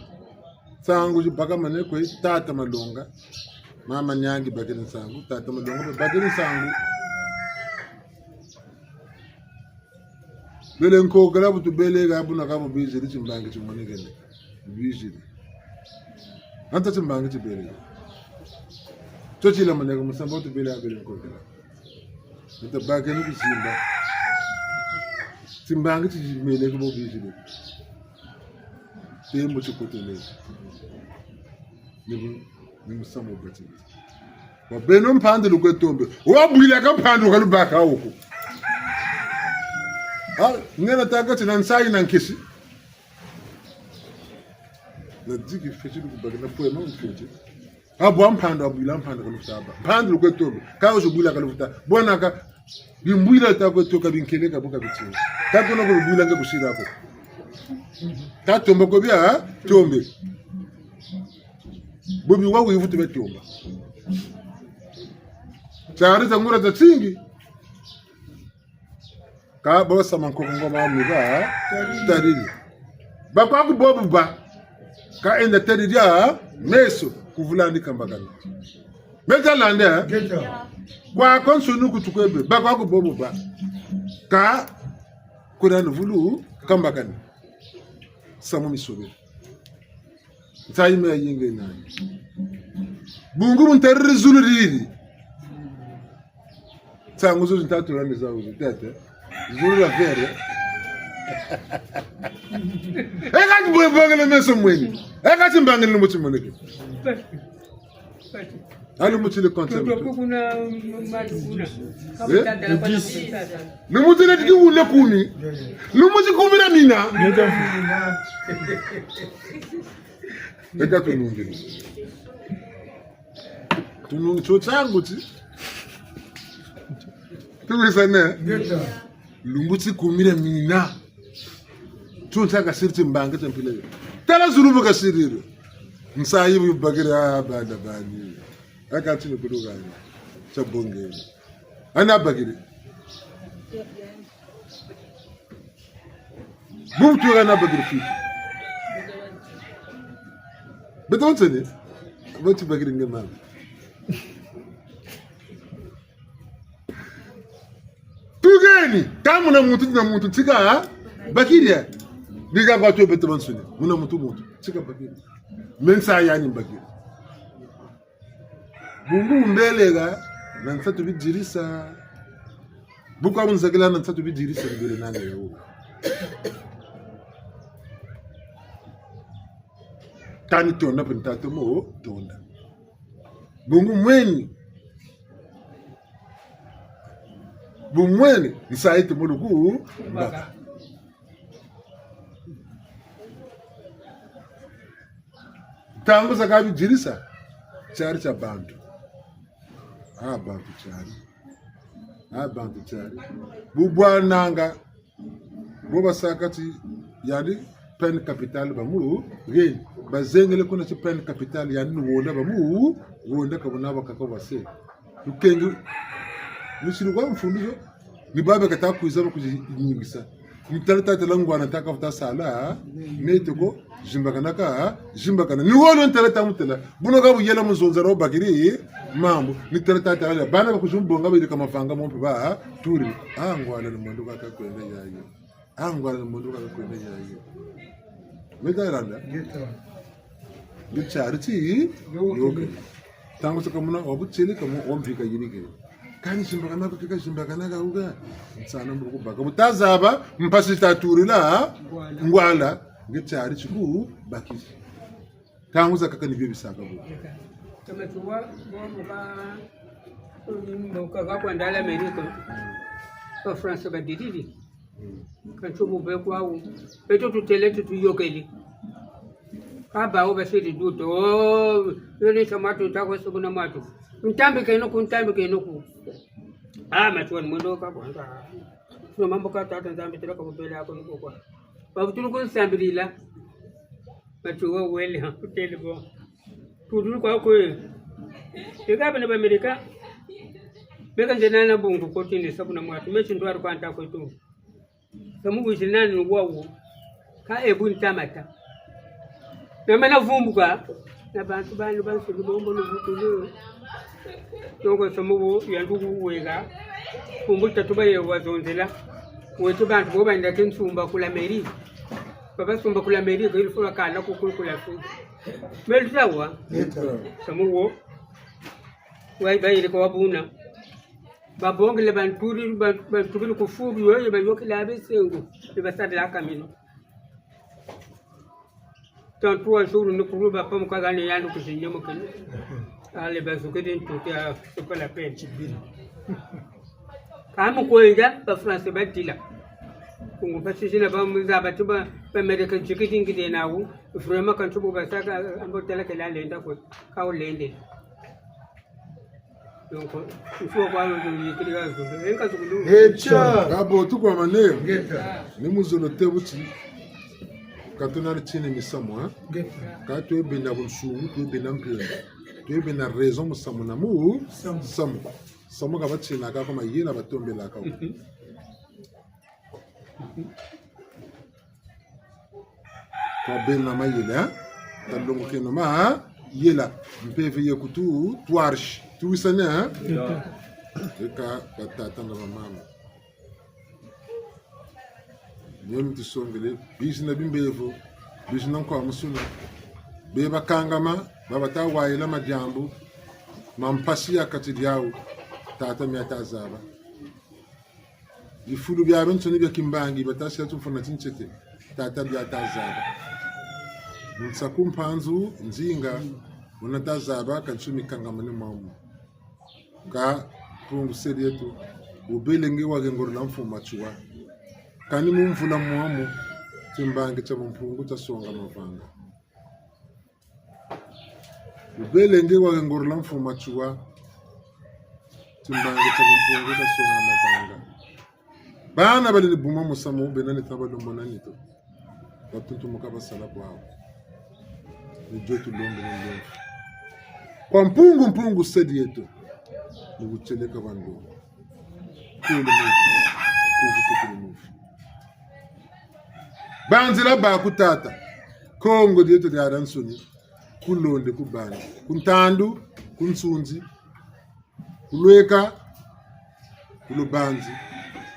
Nsangu zibaka mene kwe tata Malonga. Mama Nyangi bakiri nsangu, tata Malonga bakiri nsangu. Bele nkokela bu tubele ka buna ka bu biziri timbangi timonekene. Biziri. Anta timbangi tibele. Tio tila maneka musamba tubele ka bele nkokela. Anta bakiri kizimba. Timbangi timonekene bu biziri. Tembo tikotele. Ni bu, ni musamu bati. Wa beno mpandu lukwe tombe. Wabwilaka mpandu kalubaka wuku. Ah, ngena taka ti na nsayi na nkesi. Na diki feti lukubaka na pwe ma mfeti. Abwa mpandu, abwila mpandu ka lufuta ba. Mpandu lukwe tombe. Ka wuzo bwila ka lufuta. Bwana ka, bimbwila ta kwe toka binkeleka buka bitini. Ta kono ko bwila nge kusira ko. Ta tomba ko bia, ha? Tombe. Bobi wa wivutu bia tomba. Tiari za ngura za tingi. Ka bo sama nkoko ngoma mi ba tariri. Ba kwa ku bobu ba. Ka enda tariri ya meso kuvula ndi kambakani. Meta lande, eh? Kwa konso nuku tukwebe. Ba kwa ku bobu ba. Ka kuna nuvulu kambakani. Samu misobe. Nsayi me yingi nani. Bungu bu ntariri zulu diri. Nsangu zo zintatula ni zawu zi tete. Zulu la vere. Eka ti bwe bangele meso mweni. Eka ti mbangele muti moneke. Alu mutile kontra. Lumutile tiki wule kumi. Lumuti kumi na mina. Eka tunungile. Tunungile tio tiangu ti. Tuwisane? Ngeta. Lumbu ti kumi dia mina. Tio ntia kasiri timbangi tia mpila yo. Tala zulu bu kasiriri. Nsayi bu bakiri, ah, bana bani. Aka ti ni kulu kani. Tia bongele. Ani bakiri. Bubu tuka na bakiri fitu. Beto nsoni. Bo ti bakiri nge mama. Tugeni, ka muna muntu, na muntu, tika, ha? Bakiri ya. Diga kwa tio beto bansoni. Muna muntu, muntu. Tika bakiri. Mensa yani bakiri. Bungu mbele ha, na nsatu bidirisa. Buka bunzakila na nsatu bidirisa mbele nanga ya wu. Kani tonda mpe nta tomo tonda. Bungu mweni. Bu mweni, nsayi tomo luku mbaka. Ntangu zakaka bidirisa, tiari tia bantu. Ah, bantu tiari. Ah, bantu tiari. Bu bwananga, bo basaka ti, yandi peine capitale bamu heni. Bazengele kuna ti peine capitale, yandi ni honda bamu honda, ka buna bakaka base. Lukengi, lusiri kwa mfundu zo, ni babe kata kwiza ba kuzingisa. Ni tala tata la ngwana ntaka futa sala, nete ko, zimbakana ka, zimbakana. Ni wolo ntala ta mutela. Buno ka buyela mu zonza ro bakiri, mambu. Ni tala tata la, bana ba kuzimbonga ba yirika mavanga mo mpe ba, turi. Ah, ngwala ni mwendo kaka kwenda yayo. Ah, ngwala ni mwendo kaka kwenda yayo. Meta landa? Ngeta. Nge tiari ti, yo, yokele. Ntangu saka muna, wa butele ka mu, wa mvika yirikele. Kani zimbakana ko, keka zimbakana ka wuka. Nsana mbo kubaka. Bu ta zaba, mpasi ta turila, ngwala. Ngwala. Nge tiari ti ku, bakisi. Ntangu zakaka ni bio bisaka bo. Kama tuwa, bo, bo ka, bo ka, ka kwenda la Amérique. Ba France badididi. Ka nsubu be kwawu. Beto tutele ti tuyokele. Ka bawu basiri duto. Oh, yo ni sa mwatu ta kwe subuna mwatu. Ntambikeno ku, ntambikeno ku. Ah, Matsoua ni mwendo ka kwenda. Sino mambu ka tata Nzambi tela ka bubele ako ni ko kwa. Bavutulu kunsambilila. Matsoua wele, ha, kutele bo. Tudulu kwa kwe. Eka bana ba Amerika. Beka nzena na bungu kotini sabu na mwatu. Mesi ntwari kwa nta kwetu. Samu wizi nani wawu. Ka ebu ntamata. Na mana vumbuka. Na bantu bani bansoni bombo luvutulu. Tongo samu bo yanduku wega. Kumbu tatu baye wazonzela. Wetu bantu bo benda ke nsumba ku la mairie. Baba sumba ku la mairie, ko il faut bakala ku, ku, ku la su. Melu tawa. Ngeta. Samu wo. Wayi bayele ko wabuna. Babongele banturi, ba-, banturi ku fubu yo, ye bayokela besengo, ye basadila kamino. Tantu wa zulu ni kulu ba pamuka gane yandu kuzinyamukini. Ale bazukidi ntuti ya, c'est pas la peine. Ka mu kwenda, ba France badila. Kungu pasisi na ba muzaba ti ba, ba Amerika nzikidi ngide nawu. Vraiment, ka nsubu basaka, ambo tala kela lenda kwe. Ka ulende. Donc, il faut kwa no yikiri ka zulu. Enka zulu. Echa. Kabo tu kwa manera. Ngeta. Ni mu zolo te buti. Ka tuna ni tini misamu, hein? Ngeta. Ka twe bena bunsungu, twe bena mpemba. Twe bena raison musamu na mu. Samu. Samu. Samu ka batina ka kwa mayela batombela ka. Mhm. Twabeno na mayela, hein? Talongokeno mayela. Mpeve ye kutu twarisi. Tuwisane, hein? Eka batata na bamama. Mio mi tusongele, bizi na bimbevo, bizi na nkwamusuna. Be bakangama, ba bata wayila madiambu, ma mpasi ya kati diawu, tata mi ata zaba. Bifulu biabiansoni bia kimbangi, bata sila tumfuna tintsete, tata bia ta zaba. Nsaku Mpanzu, Nzinga, wuna ta zaba, ka nsuni kangama ni mwamu. Ka Mpungu seri yeto, wubele nge wage ngorila mfumu Matsoua. Kani mu mvula mwamu, timbangi tia bumpungu tia songa mavanga. Wubele nge wage ngorila mfumu Matsoua. Mbangi tia Mpungu kasonga mabanga. Bana balendi buma musamu, bena ni taba lombo na nitu. Batuntumuka basala kwawu. Ni dio tulombe na ndombe. Kwa Mpungu, Mpungu se dieto. Ni butieleka bandombe. Kulu mufi. Kuvutukulu mufi. Banzila ba ku tata. Kongo dieto diadiansoni. Ku londe, ku bandi. Ku ntandu, ku nsunzi. Ku lweka, ku lubanzi,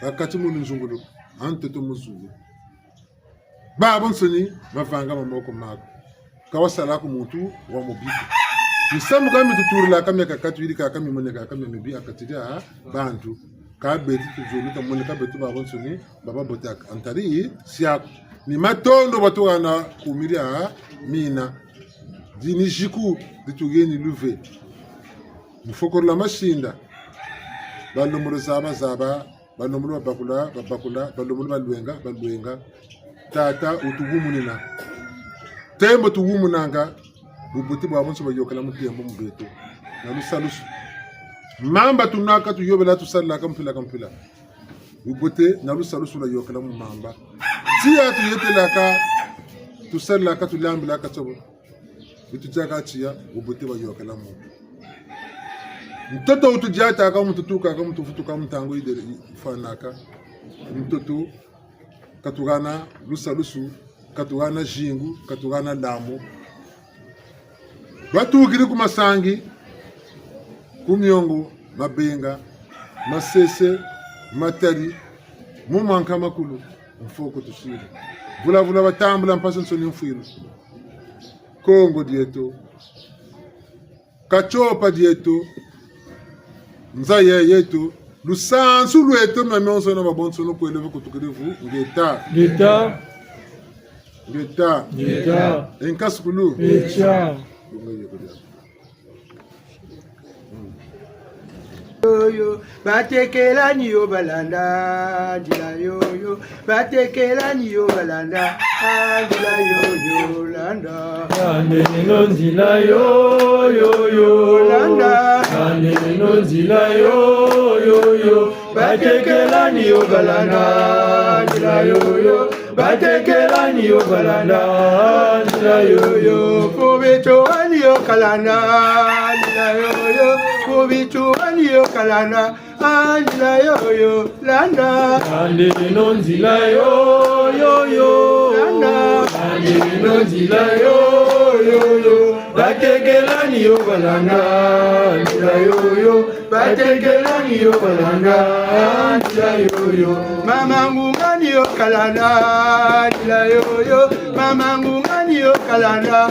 ha kati mu lunzungulu, ha ntoto mu zulu. Babonsoni mavanga ma moko maku. Ka wasala ko muntu wa mubi ko. Misamu ka mituturilaka miakaka, tuyirikaka mimonekaka mia mibi ha kati dia bantu. Ka beto tuzolaka, moneka beto babonsoni, baba bote ha ntari sia ko. Ni matondo batuhana ku miria mina. Dini ziku, ditugeni luve. Mu fokolola masinda. Balembolo zaba, zaba. Balembolo babakula, babakula. Balembolo balwenga, balwenga. Tata, wutuhumunina. Tembo tuhumunanga. Bubuti bwabonso bwayôkela mu tembo mu beto. Na lusalusu. Mamba tunwaka, tuyobela, tusalaka mpila ka mpila. Bubote na lusalusu lwayôkela mu mamba. Tiya tuyetelaka, tusalaka, tulambilaka tsobo. Bi tudiaka tiya, bubote bwayôkela mu. Ntoto wu tudiataka, mu tutukaka, mu tuvutuka, mu ntangu yidele yifwanaka. Ntoto, ka tuhana lusalusu, ka tuhana zingu, ka tuhana lamu. Batukiri ku masangi, ku miongo, mabenga, masese, matari, mu manka makulu, mfoko tusiri. Vula vula batambula mpasi nsoni mfwilu. Kongo dieto. Katiopa dieto. Nza ye yeto. Lusansu lweto, mia mionso na babonso no kwele vukutukiri vu. Ngeta. Ngeta. Ngeta. Ngeta. E nkasukulu. Etia. Bunga ye kudia. Yoyo, batekela ni yo balanda, nzila yoyo. Batekela ni yo balanda, ah, nzila yoyo, landa. Landeno nzila yoyo. Landa. Landeno nzila yoyo. Batekela ni yo balanda, nzila yoyo. Batekela ni yo balanda, nzila yoyo. Ku bitu wa ni yo kalanda, nzila yoyo. Ku bitu wa ni yo kalanda, ah, nzila yoyo, landa. Landeno nzila yoyo. Landa. Landeno nzila yoyo. Batekela ni yo balanda, nzila yoyo. Batekela ni yo balanda, nzila yoyo. Mama ngunga ni yo kalanda, nzila yoyo. Mama ngunga ni yo kalanda,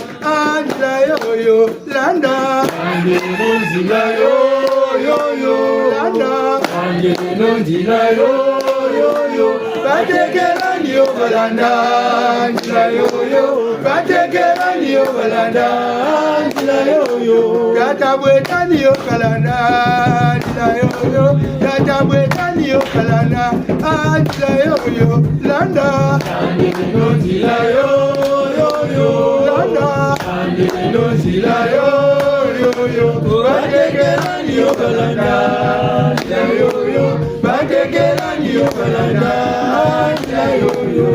nzila yoyo. Landa. Landeno nzila yoyo. Landa. Landeno nzila yoyo. Batekela ni yo balanda, nzila yoyo. Batekela ni yo balanda, nzila yoyo. Tata bweta ni yo kalanda, nzila yoyo. Tata bweta ni yo kalanda, ah, nzila yoyo. Landa. Landeno nzila yoyo. Landa. Landeno nzila yoyo. Batekela ni yo balanda, nzila yoyo. Batekela ni yo balanda, nzila yoyo.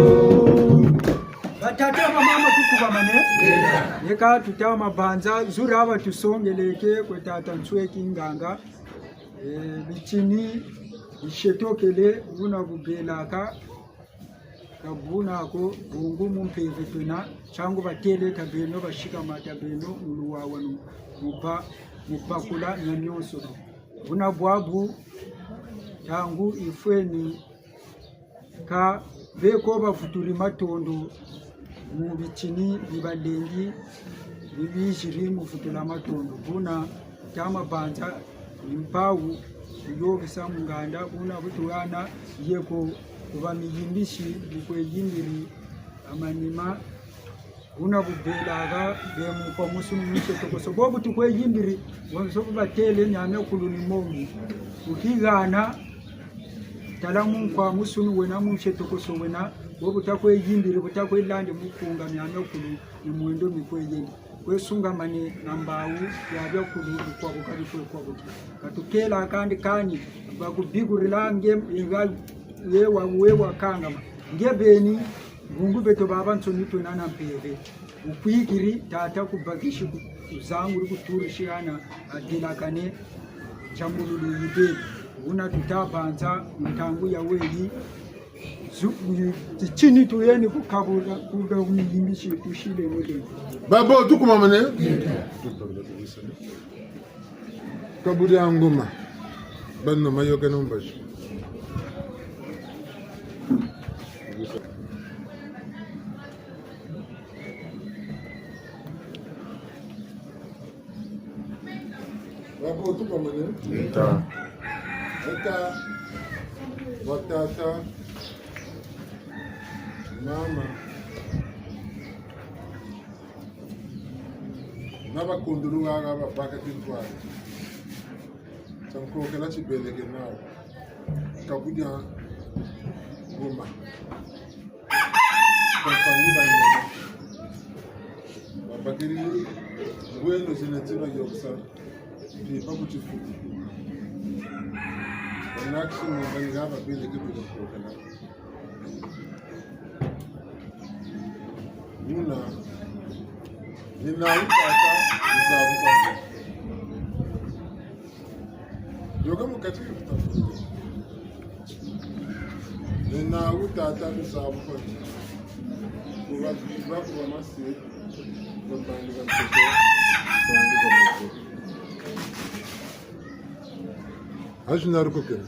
Batata, bamama, tukubamane. Yeka tuta mabanza, zura batusongeleke kwe tata Nsweki Nganga. Eh, bitini, bishetokele, buna bubelaka, ka buna ko, bungu mu mpeve twena, tiangu batele tabeno, bashikama tabeno, mu luwawanu, mu ba-, mu bakula mia mionso. Buna bwabu, ntangu yifweni, ka beko bavuturi matondo mu bitini bi balendi, bi biziri mu vutula matondo. Buna ta mabanza ni mpawu kuyôkesa mu nganda, buna bu tuhana yeko ku bamiyimbisi, bu kwe yimbiri ha manima, buna bubelaka be mu kwa musu mu nse tokoso. Bobu tukwe yimbiri, bonso bu batele miamia kulu ni mongi. Tukihana, Tala mu nkwa musunu wena, mu nsi tokoso wena, wo bu takwe yimbiri, bu takwe landi mu kunga miamiakulu, ni mwendo mikwe yende. Kwe sungamane na mbawu ya biakulu, kwa bukari kwe kwa buki. Katukela kandi kani, bakubigurila nge, nga wewa, wewa kangama. Nge beni, bungu beto babansoni twena na mpeve. Ukwikiri tata kubakisi ku-, kuzanguri kuturisi hana adelakane, tiambululu yibeni. Wuna tutabanza ntangu ya weyi, zu-, titini tuyeni kukabula, kuda wiyimbisi tusile mwede. Babo, tukumamane. Kabu dia ngoma. Bano mayoka na mbazi. Babo, tukumamane. Eta. Eta. Batata. Mama. Na bakundulu haha babaka tintwari. Tia nkokela tibeleke nawu. Kabu dia ngoma. Kompani banyama. Babakiri ngwendo zina tiba yoksa. Mpipa ku tifuti. Banakisi ngomba ni haba beleke bela kokela. Wuna, ni nawu tata, ni zabu kwa. Yoka mu kati. Ni nawu tata, ni zabu kwa. Kuba, kuba, kuba masi, kuba bandi ba mtoto, bandi ba mtoto. Haji na rukokela.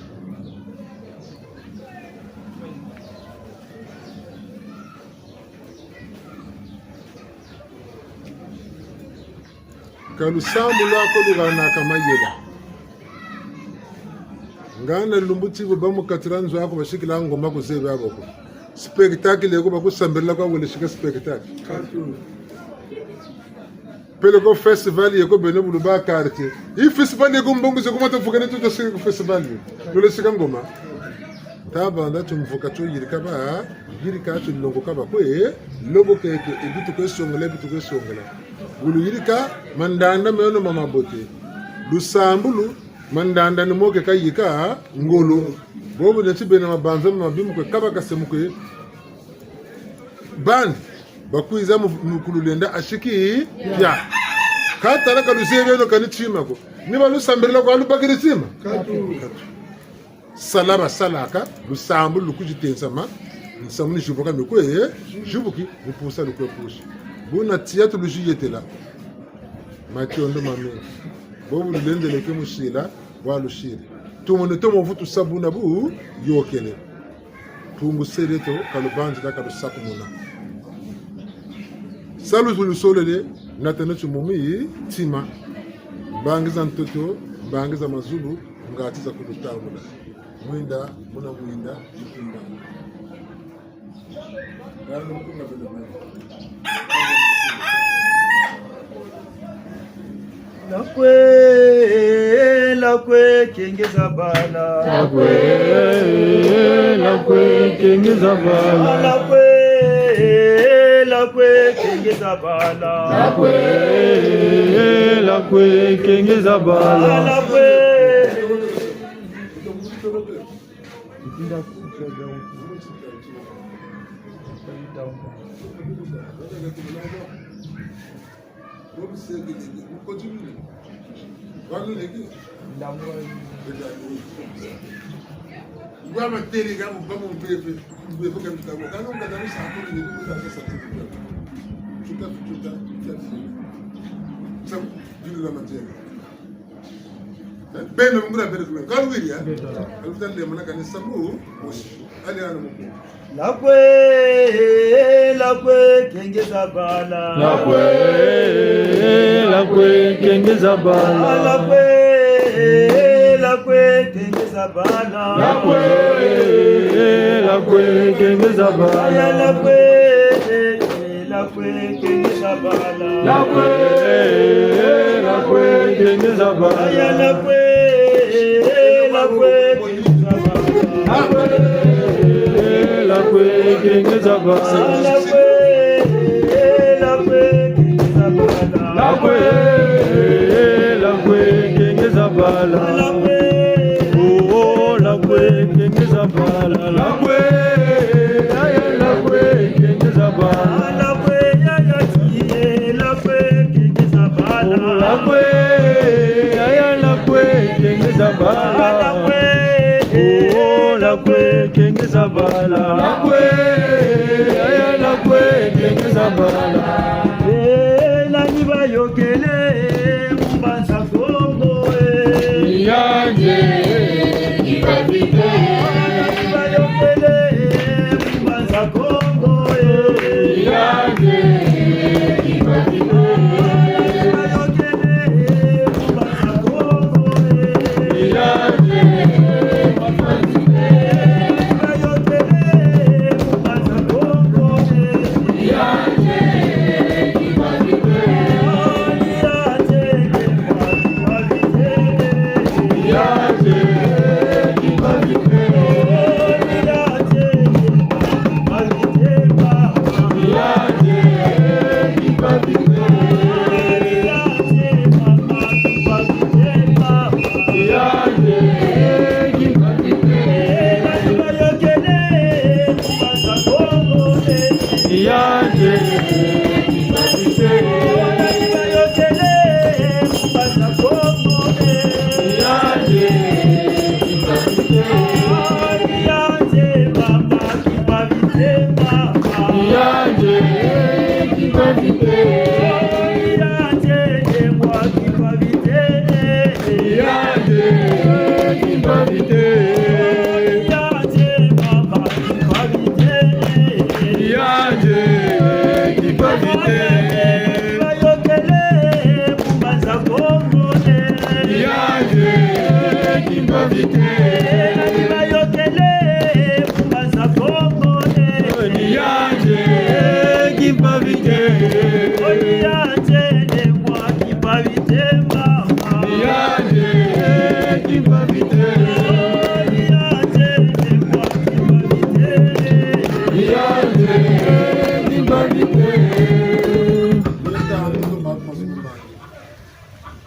Ka lusambulu lwaku luhanaka mayela. Ngana lumbu ti bu ba mu kati dia nzo aku basikila ngoma ku zebi abo ko. Spectacle ko bakusambilila kwa wele sika spectacle. Peleko festival yeko beno bulu ba quartier. Yi festival yeko mbongo ze kuma tafukane tuta sika ku festival yeko. Lole sika ngoma. Tabanda tumvuka tuyirika ba, yirika tulongoka ba kwe, lobokeke, e bi tukwe songela, e bi tukwe songela. Wulu yirika, mandanda meno ma mabote. Lusambulu, mandanda ni mo ke kayika, ngolo. Bobu neti bena mabanza ma mabi mu kwe, kaba kase mu kwe. Bani, bakwiza mu, mu kululenda asiki, ya. Ka tala ka luzebi eno kani tima ko. Ni ba lusambilila kwa lubakiri tima. Katu. Sala basalaka, lusambulu lukuzitensama, nsamu ni zibuka mikwe, zibuki, ni pusa lukwe pusa. Buna tiya tuluziyetela. Mationdo mamengi. Bobu lulendeleke musila, bwa lusila. Tumone tomo vutu sa buna bu, yokele. Mpungu sereto, ka lubanzila, ka lusakumuna. Salu zulu solele, natana tumumi, tima. Mbangi za ntoto, mbangi za mazulu, ngati za kulutambula. Mwinda, muna mwinda, mukumba. Ngana mukumba bela mwinda. Lakwe, lakwe, kengeza bala. Lakwe, lakwe, kengeza bala. Lakwe, lakwe, kengeza bala. Lakwe, lakwe, kengeza bala. Lakwe. Beno mungula bele kume. Ka luwiri ya? Ka luta lemana kani samu mosi. Allez, allez, mon. Lakwe, lakwe, kengeza bala. Lakwe, lakwe, kengeza bala. Lakwe, lakwe, kengeza bala. Lakwe, lakwe, kengeza bala. Aya, lakwe, lakwe, kengeza bala. Lakwe, lakwe, kengeza bala. Aya, lakwe, lakwe, kengeza bala. Lakwe, lakwe, kengeza bala. Lakwe, lakwe, kengeza bala. Lakwe, lakwe, kengeza bala. Lakwe. Oh, lakwe, kengeza bala. Lakwe, aya, lakwe, kengeza bala. Lakwe, aya, lakwe, kengeza bala. Lakwe, aya, lakwe, kengeza bala. Lakwe. Oh, lakwe, kengeza bala. Lakwe, aya, lakwe, kengeza bala. Eh, nani bayokele Mbanza Kongo, eh? Yandi, Kipavite. Nani bayokele Mbanza Kongo, eh? Yandi, Kipavite. Nani bayokele Yandi, Kipavite. Nani bayokele Mbanza Kongo, eh? Yandi, Kipavite. Yandi, Kipavite, mama. Yandi, Kipavite. Yandi, Kipavite.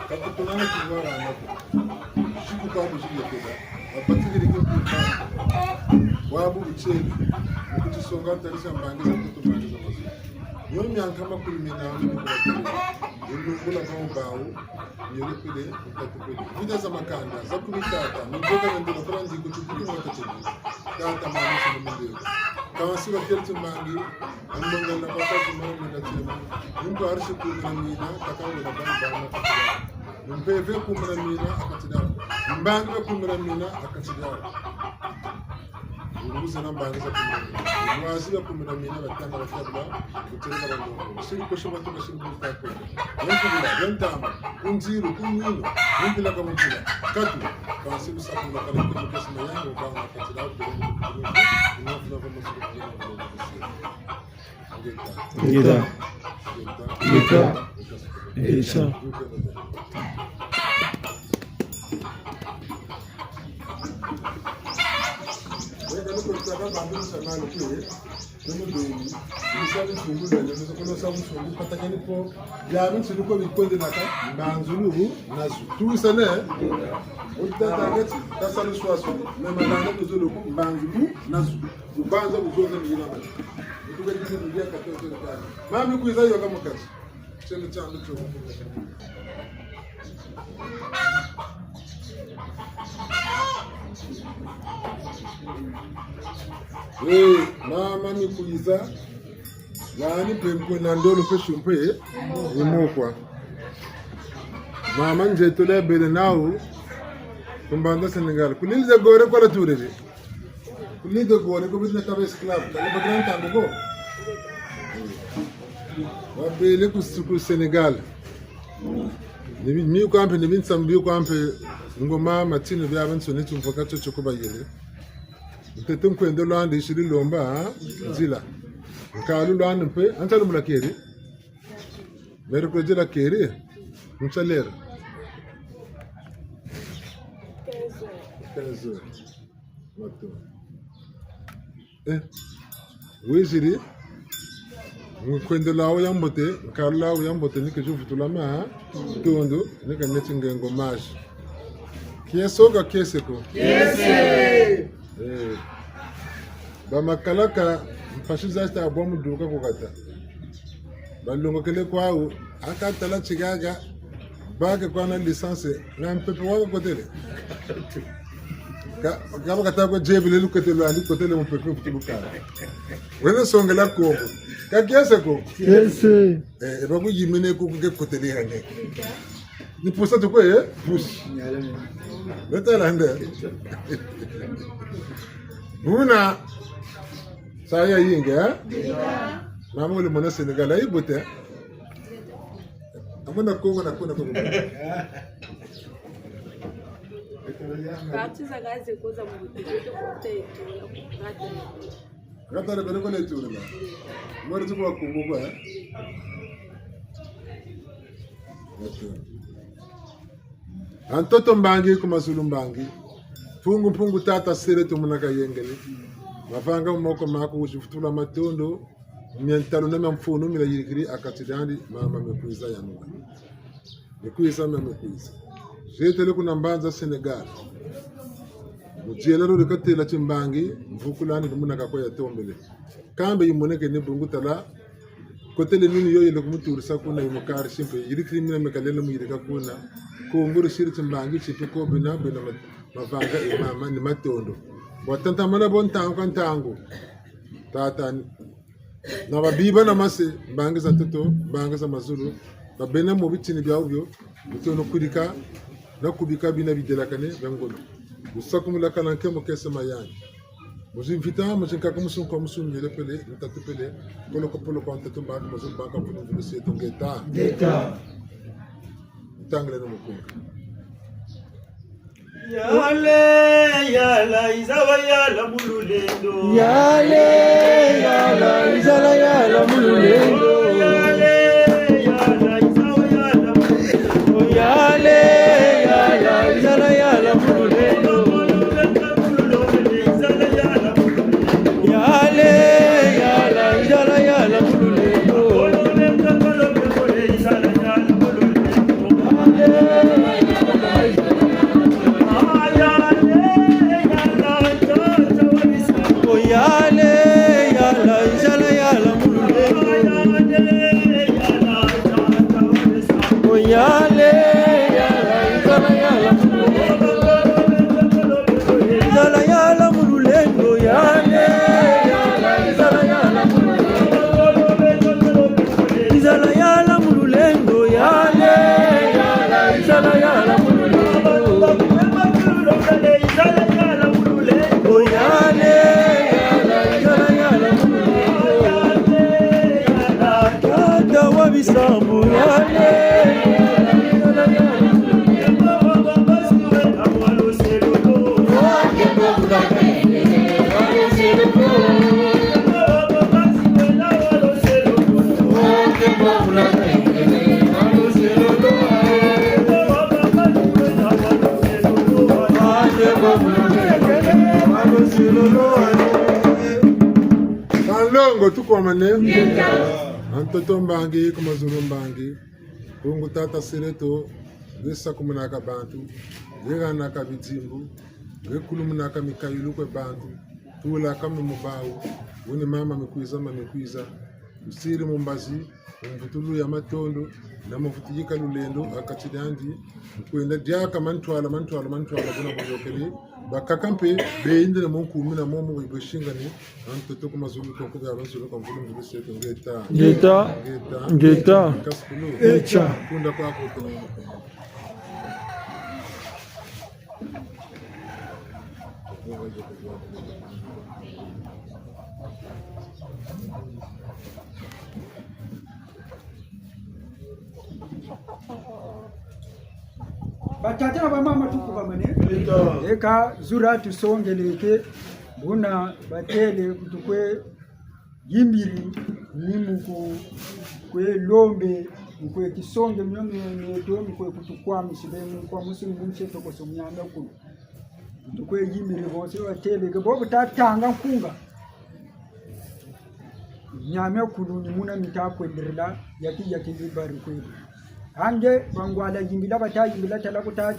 Ka tutunana kivara na ko. Siku kwa buzikile keda. Bapatikiri ku mputa. Wabu butseli. Mu kutisonga tarisa mbangi za kutu mbangi za mazu. Nyo mianka makumi mina ni kubatele. Ndungula kwa mbawu. Nyele pele, mutatu pele. Vida za makanda, za kumi tata. Minzoka na ndula kula ndiko tukutu mwa tatele. Tata mama sulu mindelo. Kansi bakele timbangi. Ambonga na baka zimara mega tiema. Mtu arisi kumi na mina, kaka wena bana bana katira. Mpeve kumi na mina, akatira. Mbangi ba kumi na mina, akatira. Uluze na mbangi za kumi na mina. Lwazi ba kumi na mina, batanga batabula, kutere ka bandongo. Siri kosho batu basiri kuta kwenda. Yantubula, yantama, kunziru, kunwino, kumpila ka mumpila. Katu, kansi lusakula kala kumi kasi mayango, banga katira, kutere, kutere, kutere, kutere, kutere, kutere, kutere, kutere, kutere, Ngeta. Ngeta. Ngeta. Ngeta. Tuwisane. Oti tata ngeti, tasa luswaswani. Me makanda kuzolo ko, mbanzulu nazo. Kubanza kuzonza ni yina. Kutuka kiti ni ya katete. Mami kwiza yoka mu kati. Tieno tiandu tio. Eh, mama ni kwiza. Yandi mpe mpe na ndolo mpe shumpe, eh, imokwa. Mama nzeto le bele nawu, ku mbanza Sénégal. Ku l'île de Gorée kwa la turere. Ku l'île de Gorée, ko beti na kaba esclave, kaba grand tango ko. Wabele ku, ku Sénégal. Ni bi, mi kwa mpe, ni binsambi kwa mpe, ngoma, matino biabiansoni tumvoka tio tio ko bayele. Ntete nkwendo lwandi isiri lomba, ha? Nzila. Nkalu lwandi mpe, antalu mulakeri. Mercredi lakeri. Nsalera. Quinze heures. Quinze heures. Mato. Eh, wiziri, nkwendela wo ya mbote, nkala wo ya mbote, ni ke zivutula matondo, ni ke neti ngengo mazi. Kiese ka kiese ko? Kiese! Eh, ba makalaka, mpasi za sta bwa muduka ku kata. Balongokele kwawu, aka tala tigaga, bake kwa na licence, na mpepe wa kakotele. Ka, ka bakata kwa zebele lukotele, lukotele mpepe kutuluka. Wele songela Kongo. Ka kiese ko? Kiese. Eh, e ba kuyimine ku ke kotele hane. Ni pusa tu kwe, eh? Pusa. Beta lande. Buna, sa ya yingi, eh? Mama wele mona Sénégal, ayi bote. Amona Kongo na kuna Kongo. Parti za gaze koza mbuti, kote kote, kote. Gatala bele kole tula. Mori tuko wa Kongo kwa, eh? A ntoto mbangi, ku mazulu mbangi. Mpungu, Mpungu Tata Sele tumuna kayengele. Mavanga mu moko maku, wuzivutula matondo. Mia ntalu na mia mfunu, mi nayirikiri ha kati diandi, mama mikwiza ya nunga. Mikwiza, mia mikwiza. Zietele kuna mbanza Sénégal. Mu diela lo dikatela timbangi, mvukula ni lumuna kako ya tombele. Kambe yimoneke ni bungu tala, kotele nini yo yele kumuturisa kuna yimukari simpe, yirikiri mina mikalele mu yirika kuna. Kongo disiri timbangi tipi ko bina, bina ma-, mavanga e mama ni matondo. Bwa tantamana bo ntangu ka ntangu. Tata ni. Na babiba na mase, mbangi za ntoto, mbangi za mazulu, babena mu bitini biawu bio, bitono kudika, na kubika bina bidelakane, bia ngolo. Lusakumunu lwakala nkembo kiese mayani. Mu zimvita, mu zinkaka, mu sunku, mu sunku, miele pele, ntatu pele, poloko, poloko, ntatu mbangi, mazulu mbangi, mvulu, mvulu, sieto, ngeta. Ngeta. Ntangile no mukunga. Yale, yala, izala, yala, mu lulendo. Yale, yala, izala, yala, mu lulendo. Yale, yala, izala, yala, mu lulendo. Yale, yala, izala, yala, mu lulendo. Yale, yala, izala, yala, mu lulendo. Yale, yala, izala, yala, mu lulendo. Yale, yala, izala, yala, mu lulendo. Izala yala mu lulendo, yale, yala, izala yala mu lulendo. Izala yala mu lulendo, yale, yala, izala yala mu lulendo. Izala yala mu lulendo, yale, yala, izala yala mu lulendo. Tata wa bisambu, yale, yala, izala yala mu lulendo. Ka nlongo, tukwamane. A ntoto mbangi, ku mazulu mbangi. Mpungu Tata Seleto, nge sakumunaka bantu, nge hanaka bidimbu, nge kulumunaka mikayulu kwe bantu, tulaka mu mu bawu, wuni mama mikwiza, mama mikwiza, tusiri mu mbazi, mu mvutulu ya matondo, na mu mvutu yika lulendo, ha kati diandi, mu kwenda diaka mantwala, mantwala, mantwala, buna buyôkele, bakaka mpe, beyindile mu nkumi na momo, bwe bwesingani, a ntoto ku mazulu, ku nkubi ya mazulu, ka mvulu mvulu sieto, ngeta. Ngeta. Ngeta. Ngeta. Kasikulu. Echa. Kunda kwa kutu. Batata na bamama, tukubamane. Eka zura tusongeleke, buna batêle ku tukwe yimbiri, ni mu ku kwe lombe, mu kwe tisonge mio mie, mieto, mu kwe kutukwamisi be, mu kwa musuni mu nse tokoso mianda kulu. Ku tukwe yimbiri bonso batêleke, bo bu tatanga nkunga. Miamia kulu ni muna mita kwenderela, yaki, yaki ni bari kwebu. Ange bangwala yimbila bata yimbila tala kuta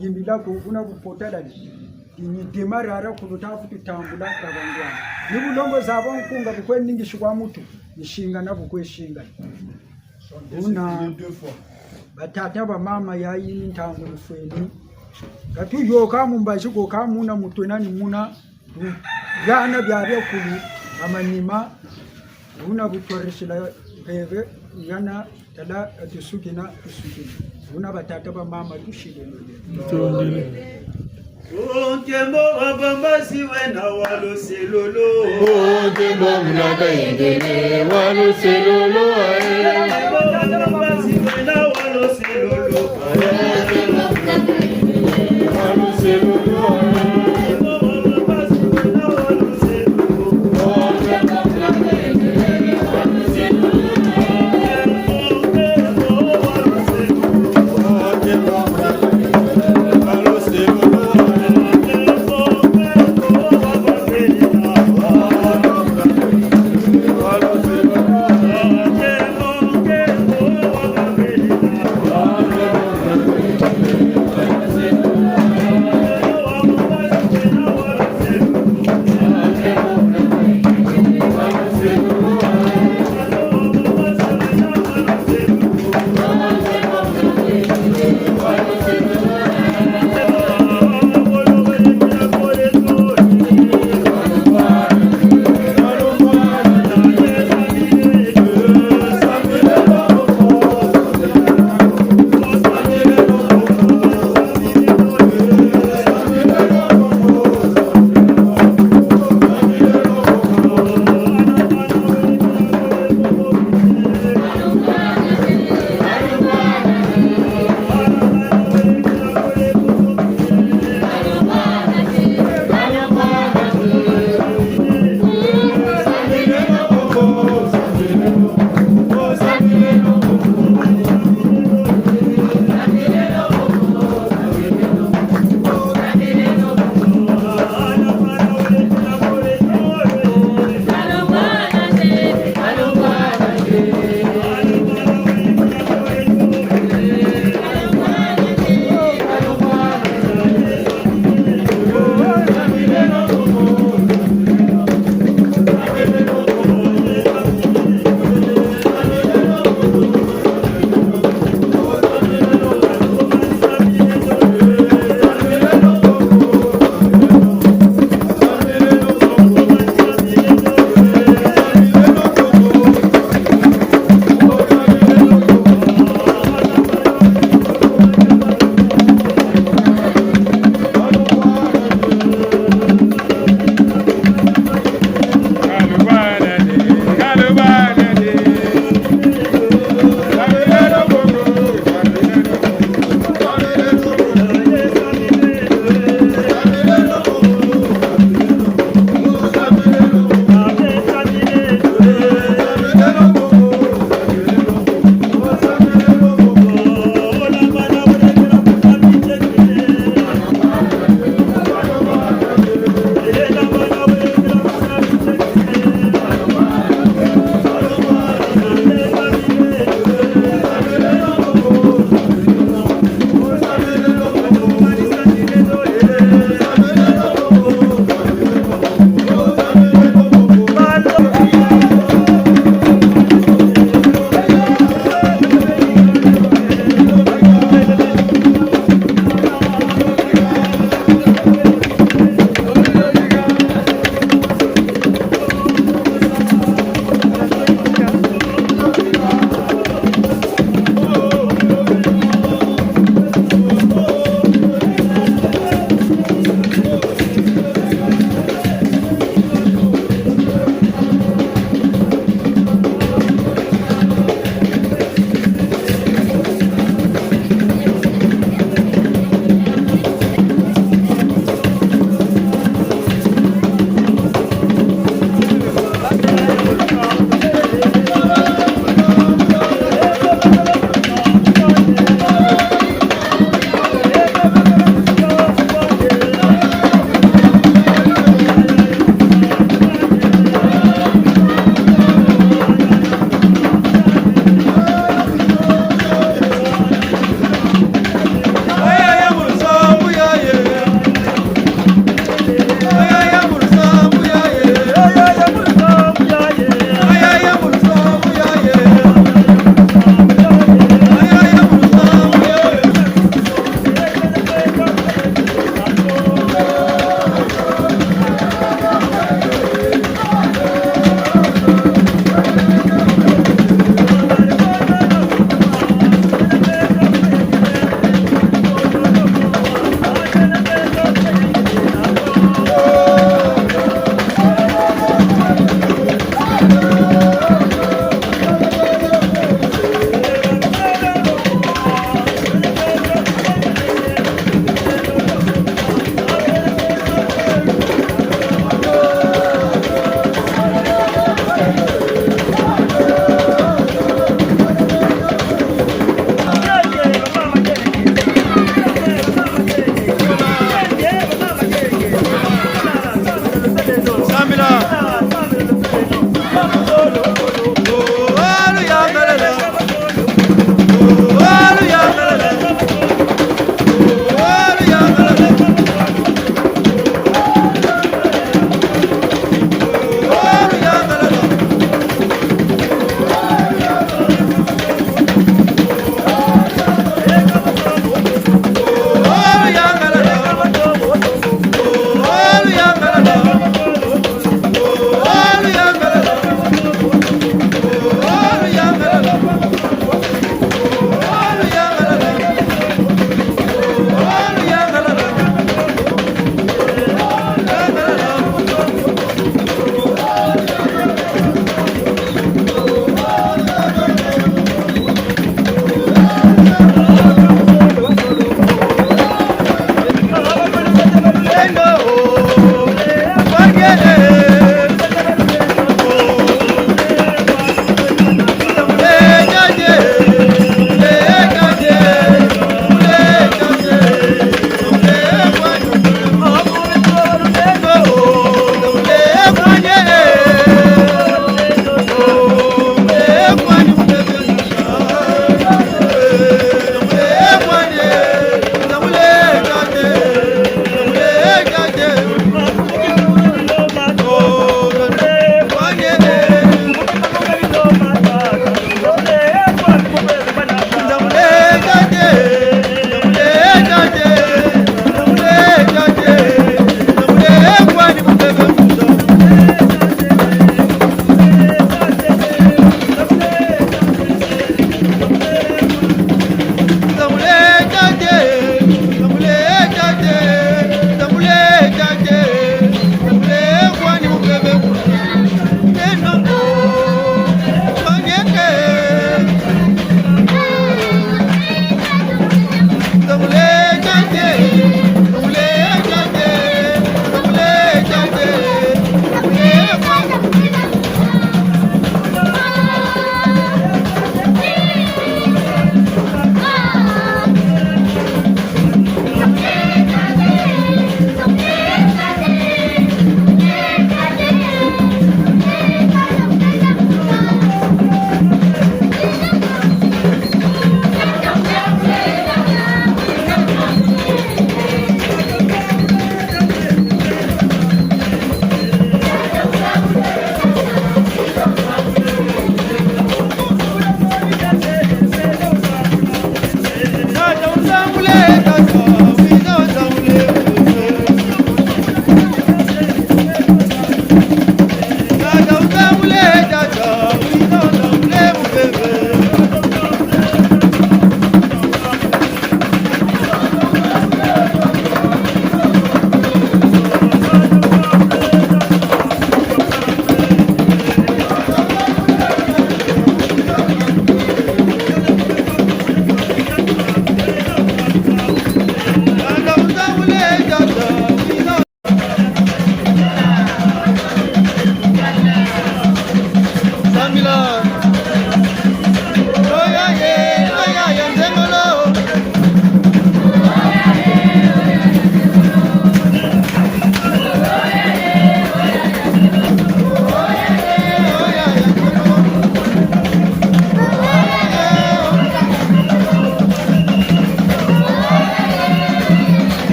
yimbila ko, buna bu pota lani. Ni dema rara kulu ta futu tambula ka bangwala. Ni bulongo za bankunga bu kwe ningisi kwa mutu, ni singana bu kwe singana. Buna batata bamama, yayi ni ntangu lufweni. Ka tuyoka mu mbazi ko, ka muna mu twena ni muna. Yana bia biakulu, amanima, buna bu twarisila mpeve, yana tala tusukina, tusukina. Buna batata bamama tusileno. Ntondele. O nkembo wa bambasi wena wa luselolo. O nkembo muna kayengele wa luselolo, ae. Nkembo wa bambasi wena wa luselolo.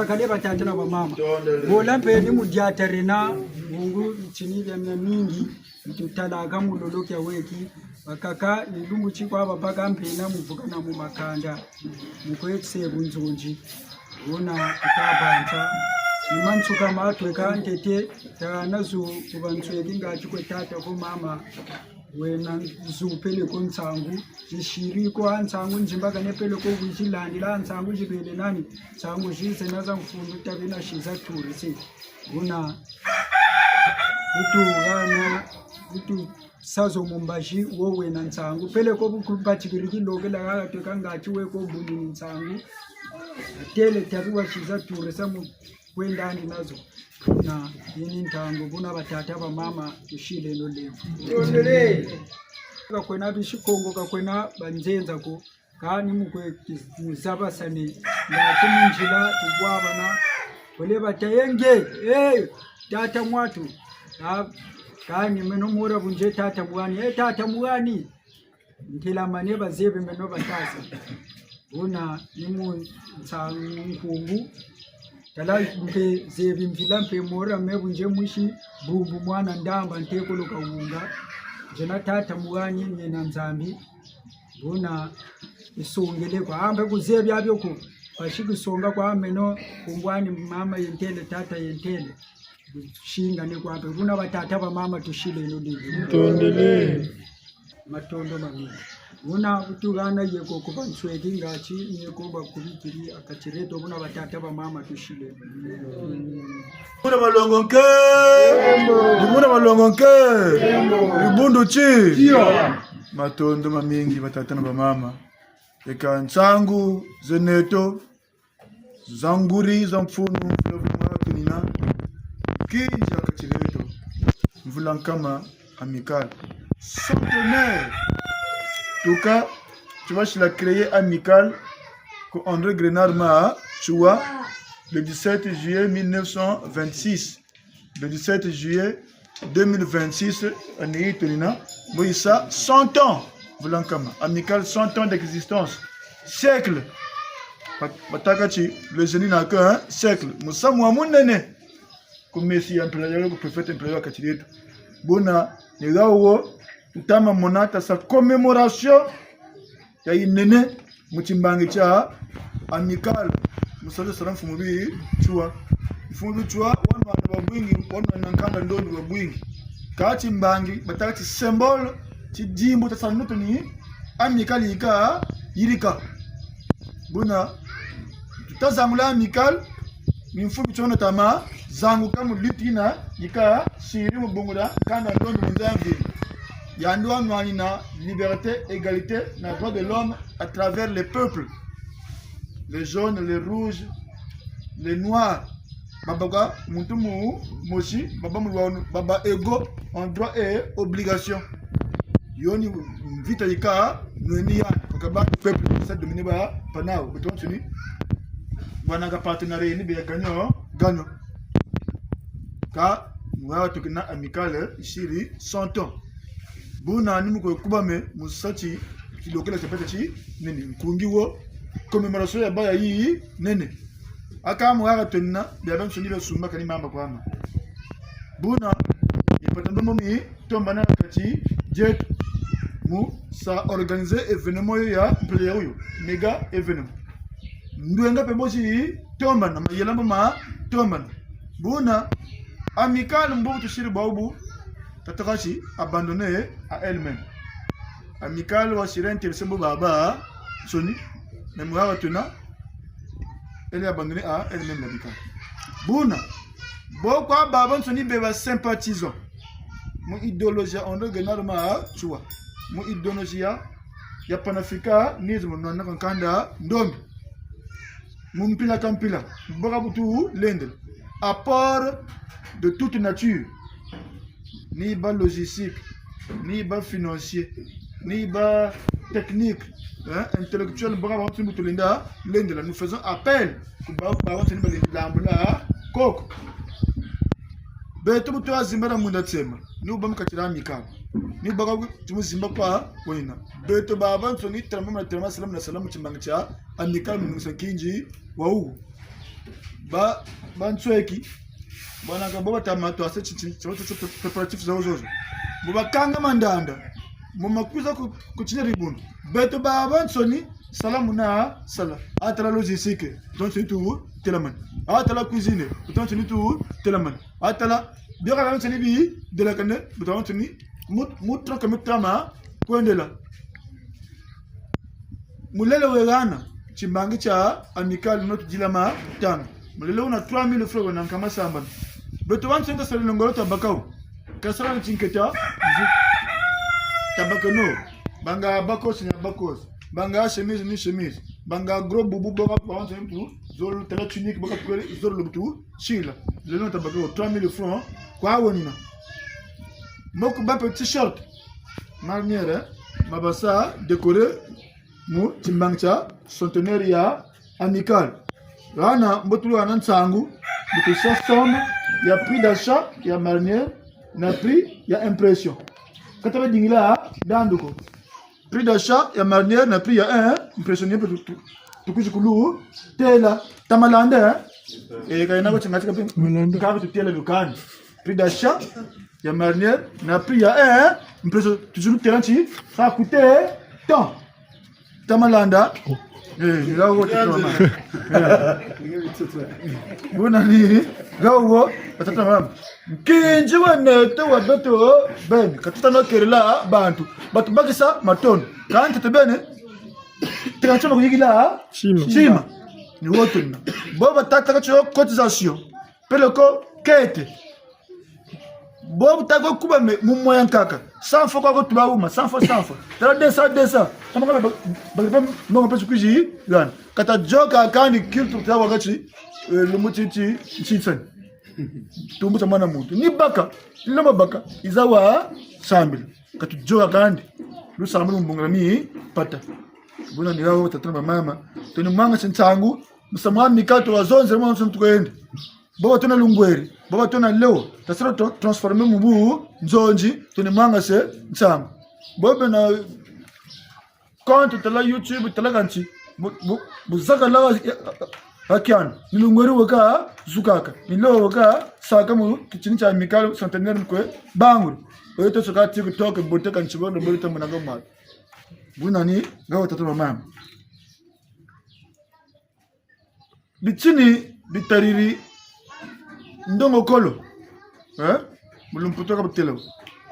Bakala batata na bamama. Bola mpe ni mu diata diena, bungu bitini bia miamingi, bitutalaka mu lolo kia weki, bakaka ni lumbu ti kwa babaka mpe na mu vukana mu makanda, mu kwe tse bunzonzi. Buna tuta banza, ni mansuka ma tweka ntete, tala nazo ku bansweki ngatu kwe tata ko mama. Wena nzupele ko nsangu, zisiri ko nsangu, nzimbakane pele ko wizi landila nsangu zibele nani, nsangu zize na za mfundu tabe na siza turise. Buna, butu gana, butu sazo mu mbazi wo wena nsangu. Pele ko bu kubatikiri kilokela gaga tweka ngatu we ko bunini nsangu. Tele tabi wa siza turise mu kwenda andi nazo. Na yini ntangu, buna batata bamama, tusileno lemvo. Ka kwena bisi Kongo, ka kwena banzenza ko, kani mu kwe ki-, mu zabasane, ngatu mu nzila, tubwabana, bole batayenge, eh, tata mwatu, ka-, kani meno mora bunze tata mwani, eh, tata mwani. Ntelamane bazebi meno batasa. Buna ni mu nsa nkungu. Tala mpe zebi mvila mpe mora me bunze musi bumbu mwana ndamba ntekolo kawunga. Nzena tata mwani nena Nzambi. Buna isongele kwa. Ambe kuzebi abio ko. Basi kusonga kwa meno kumbwani mama yentele, tata yentele. Singane kwa mpe. Buna batata bamama tusileno lemvo. Ntondele. Matondo mamingi. Buna butu gana yeko ku bansweki ngatu, yeko bakubikiri ha kati dieto, buna batata bamama tusile. Buna malongo nke. Buna malongo nke. Dibundu ti. Matondo mamingi batata na bamama. Eka nsangu zeneto. Za nguri, za mfunu, mvula mvula mwa tunina. Kinzi ha kati dieto. Mvula nkama Amicale. Centenaire. Tuka, tubasila créer Amicale ku André Grenard Matsoua, le dix-sept juillet mille neuf cent vingt-six. Le dix-sept juillet deux mille vingt-six, année yi tunina, mbo yisa cent ans, mvula nkama, Amicale, cent ans d'existence, siècle. Ba-, batâka ti, le génie n'a qu'un siècle. Musamu wa munene. Ku Messie ya mpila yo, ku prophète mpila yo ha kati dieto. Buna, ni ha wo, ntama mona tasa commémoration ya yinene mu timbangi tia Amicale, mu salu sala Mfumu Matsoua. Mfumu Matsoua, wanwana babingi, wanwana nkanda ndombi babingi. Kâ timbangi, batâka ti symbole, tidimbu tia salu mutu ni Amicale yika, yirika. Buna, tuta zangula Amicale, ni mfumu tsono tama, zanguka mu lutte yina, yika, siri mu bungu dia, nkanda ndombi mu nza ya mvimba. Yandi wanwanina liberté, égalité, na droit de l'homme à travers les peuples. Les jaunes, les rouges, les noirs. Babâ kwa muntu mu, mosi, babâ mu lwanu, babâ égaux en droit et obligation. Yo ni mvita yika, nweni yandi, kwa kabâ peuple, sa dominer ba, panao, beto nsuni. Bwana ka partenariat ni be ya gagnant, gagnant. Kâ, mwa tukina Amicale, isiri cent ans. Buna ni mu kwe kubama, mu sa ti, tilokela tia pete ti, nene, nkungi wo, commémoration ya bâ ya yi, nene. Aka mu hara twenina, biabiansoni bia sumba kani mamba kwa ma. Buna, yipata ndombo mi, tombana kati dieto. Mu sa organiser événement yo ya mpila ya wuyo. Méga événement. Ndwenga mpe mbo zi tombana, mayela mbo ma tombana. Buna, Amicale mbo tusiri bwabu, tataka si abandonner à elle-même. Amicale wasiri intéressé mbo babansoni, mais mu hara twenina, elle est abandonnée à elle-même, l'Amicale. Buna, bo kwa babansoni be ba sympathisants mu idéologie ya André Grenard Matsoua, mu idéologie ya, ya panafricanisme, nwana ka nkanda ndombi. Mu mpila ka mpila, baka bu tulendela. Apport de toute nature. Ni ba logistique, ni ba financier, ni ba technique, hein, intellectuel, baka ba tumbu tulenda lendela. Nous faisons appel ku ba, ba, ba, ni ba lambula koko. Beto bu twazimbana munda tsema, ni bu bâ mu kati dia Amicale. Ni bu baka tumuzimba kwa wena. Beto babansoni, telama na telama, salamu na salamu, timbangi tia Amicale, mu nungisa nkinzi wa wu. Ba, ba nsweki. Bwana ka bo batama twase titi, titi, titi, préparatifs zawu zozo. Bo bakanga mandanda. Bo makwiza ku, ku tina dibundu. Beto babansoni, sala muna sala. A tala logistique, beto bansoni tutelamane. A tala cuisine, beto bansoni tutelamane. A tala, bioka beto bansoni bidelakane, beto bansoni mu, mu troka mitama, kwendela. Mulele we hana, timbangi tia Amicale no tudila matanga. Mulele wuna trois mille francs wena nkama sambanu. Beto bansoni ka sala ngolo tabaka wo. Ka sala ni tinketa, nzi-, tabaka no. Banga bakos ni bakos. Banga chemise ni chemise. Banga gros boubou boka kwa wantu mtu. Zolo tala tunique boka kwele zolo butu. Sila. Lelo tabaka wo trois mille francs. Kwa wenina. Moko ba pe t-shirt. Marinière, eh? Mabasa décoré mu timbangi tia centenaire ya Amicale. Hana mbo tulu hana nsangu, mbo tusa somme ya prix d'achat ya marinière na prix ya impression. Ka tabadingila dandu ko. Prix d'achat ya marinière na prix ya, eh, impression ni mpe tu, tu, tukwizi kulu têla. Ta malanda, eh? Eh, kayina ko tingati ka mpe. Malanda. Ka mpe tutêla lukani. Prix d'achat ya marinière na prix ya, eh, impression, tuzulu têla nti, ça coûte tant. Ta malanda. Eh, ni hawo tata mama. Eh. Buna ni hawo, tata mama. Nkinzi wa neto wa beto beni, ka tuta no kelela bantu. Bantu bakisa matondo. Kanti te beni, teka ntio ma kuyikila tima. Tima. Ni wo tuna. Bo batâka tio cotisation. Peleko kete. Bo bu ta ko kuba me, mu moyen nkaka. Cent francs kwa ko tuba wuma, cent francs, cent francs. Tala deux cents, deux cents. Kama kama ba, ba, ba, mbongo mpe tukwizi hana. Ka tayôka kani culture ta wakati, eh, lumbu ti, ti, ntsitsani. Tumbu tia mwana muntu. Ni baka, ni lomba baka, yiza wa sambila. Ka tuyôka kani. Lusambulu mu mbongo na mi, pata. Buna ni hawo tata na bamama. Tuni mwangase nsangu, musamu wa Amicale wazonzele mwa nsuntu kwende. Bo batona lungweri, bo batona leo, tasala tra-, transformer mu bunzonzi, tuni mwangase nsangu. Bo bena compte tala YouTube, tala kanti, bu, bu, bu zakala ha, ha, ha kiana. Ni lungweri weka zukaka, ni leo weka saka mu titini tia Amicale centenaire mkwe banguri. Oyo tosoka TikTok, bote kanti bono, bote tamonaka mwa. Buna ni hawo tata na bamama. Bitini bitariri ndongokolo. Eh? Mu lumputu ka butêla.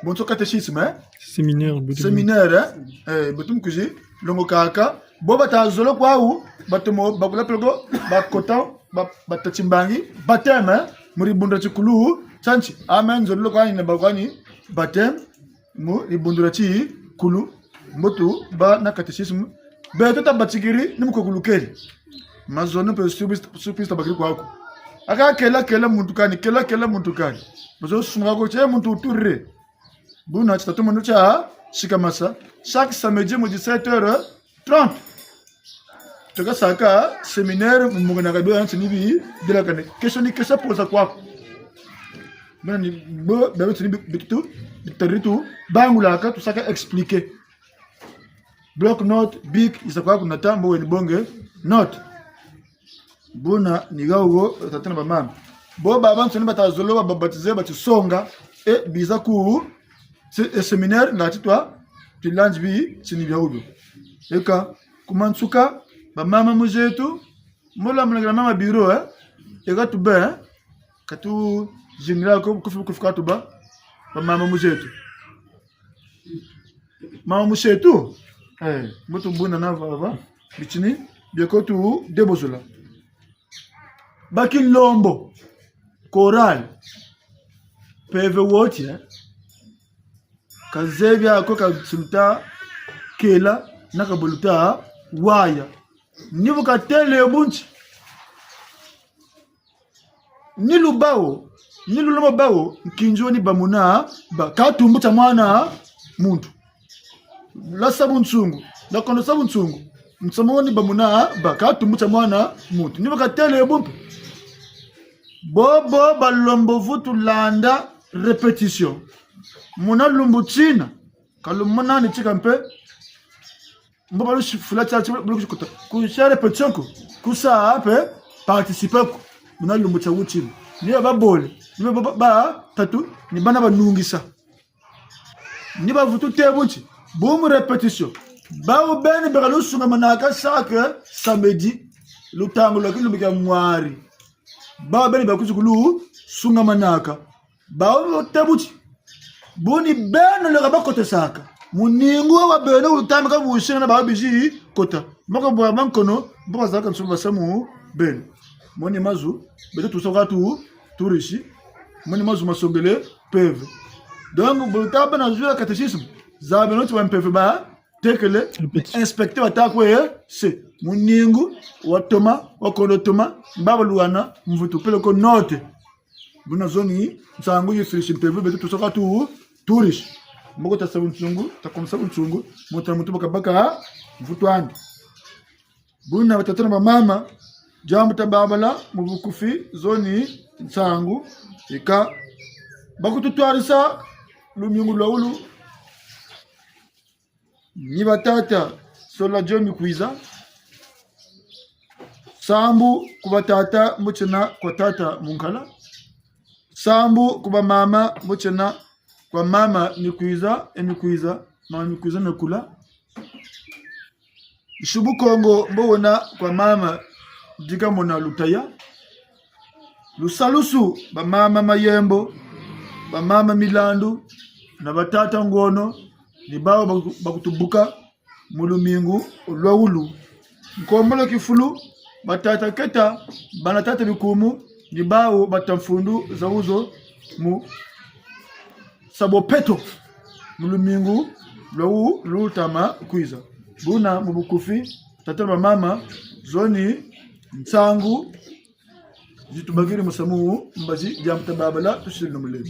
Bonso catéchisme, eh? Séminaire, bu tu- Séminaire, eh? Eh, bu tumukwizi longokaka. Bo bata zolo kwawu, batomo bakula peleko, bakota, ba, bata timbangi, baptême, eh? Mu dibundu dia tikulu, tia nti, amen, nzololo kwani, na bakwani, baptême. Mu dibundu dia tikulu, mbo tubâ na catéchisme. Beto tabatikiri, ni mu kwe kulukeri. Mazono mpe surprise, surprise tabakiri kwaku. Aka kela, kela muntu kani, kela, kela muntu kani. Bazo sumuka ko tie muntu wuturire. Buna tita tumunu tia sikamasa. Chaque samedi mu dix-sept heures trente. Tuka saka séminaire, mu mungana ka bio ya nti ni bidelakane. Question ni question posa kwaku. Buna ni bo, bia bitini bi, bi tu, bitariri tu bangulaka, tusaka expliquer. Bloc-notes, bic, yiza kwaku nata, mbo weni bonge note. Buna ni hawo, tata na bamama. Bo babansoni bata zolo ba baptiser, bati songa, e biza ku, sé-, e séminaire, ngatu twa, tilandi bitini biawu bio. Eka, ku mansuka, bamama mu zeto, mbo lwa munakila mama bureau, eh? Eka tubê, eh? Ka tuzingila ko, kufi, kufi ka tubâ, bamama mu zeto. Mama mu zeto, eh, mbo tumbuna na vava, bitini, bia ko tudebozola. Ba Kilombo, chorale, mpeve woti, eh? Ka zebi ako ka suluta kela, na ka buluta waya. Ni bu katêle bu nti. Ni lubâ wo, ni lulomba bâ wo, nkinzi wo ni bamuna bâ, ka tumbu tia mwana muntu. Lwasa bunsungu, lwakondosa bunsungu, nsamu wo ni bamuna bâ, ka tumbu tia mwana muntu. Ni bu katêle bu mpe. Bobo balombo vutu landa répétition. Muna lumbu tina, ka lumona ni tika mpe. Mbo balu si-, fula tia, tia, balu si kuta. Ku sia répétition ko. Ku sa mpe, participer ko muna lumbu tia wutini. Ni ba babole, ni ba, ba, ba, batatu, ni bana banungisa. Ni bavutu tâ bu ti, bu mu répétition, bawu beni beka lusungamanaka chaque samedi, lutangu lwa kilumbu kia mwari. Bawu beni bakwizi kulusungamanaka. Bawu tâ bu ti, bu ni beno leka bakotesaka. Muningu wa beno wutambika bu wusinga na bawu bizi kota. Moko bwa bankono, mbo bazalaka nsubu basa mu beno. Mo ni mazu, beto tusa kwa tu, turisi. Mo ni mazu masongele mpeve. Donc, bu luta bâ na zu ya catéchisme, zabeno ti ba mpeve batekele, inspecteur bata kwe, se, muningu, watoma, wakondo toma, baba luwana, mvutu peleko note. Buna zo ni nsangu yifilisi mpeve beto tusa kwa tu, turisi. Moko tasa bunsungu, takomesa bunsungu, muntu na muntu bakabaka mvutu andi. Buna batata na bamama, diambu tababala mu bukufi, zo ni nsangu, ika bakututwarisa lumingu lwa wulu, ni batata Sola Jomi Kwiza, sambu ku batata mbo tiena kwa tata Munkala, sambu ku bamama mbo tiena kwa mama Mikwiza, e Mikwiza, mama Mikwiza Mekula. Nsubu Kongo mbo wena kwa mama Dikamona Lutaya. Lusalusu, bamama Mayembo, bamama Milandu, na batata Ngono, ni bawu baku-, bakutubuka mu lumingu lwa wulu. Nkombolo Kifulu, batata Keta, bana tata Bikumu, ni bawu bata mfundu za wuzo mu sa bopeto mu lumingu lwa wu-, lutama kwiza. Buna mu bukufi, tata na bamama, zo ni nsangu zi tubakiri musamu, mbazi diambu tababala, tusiri na mulembe.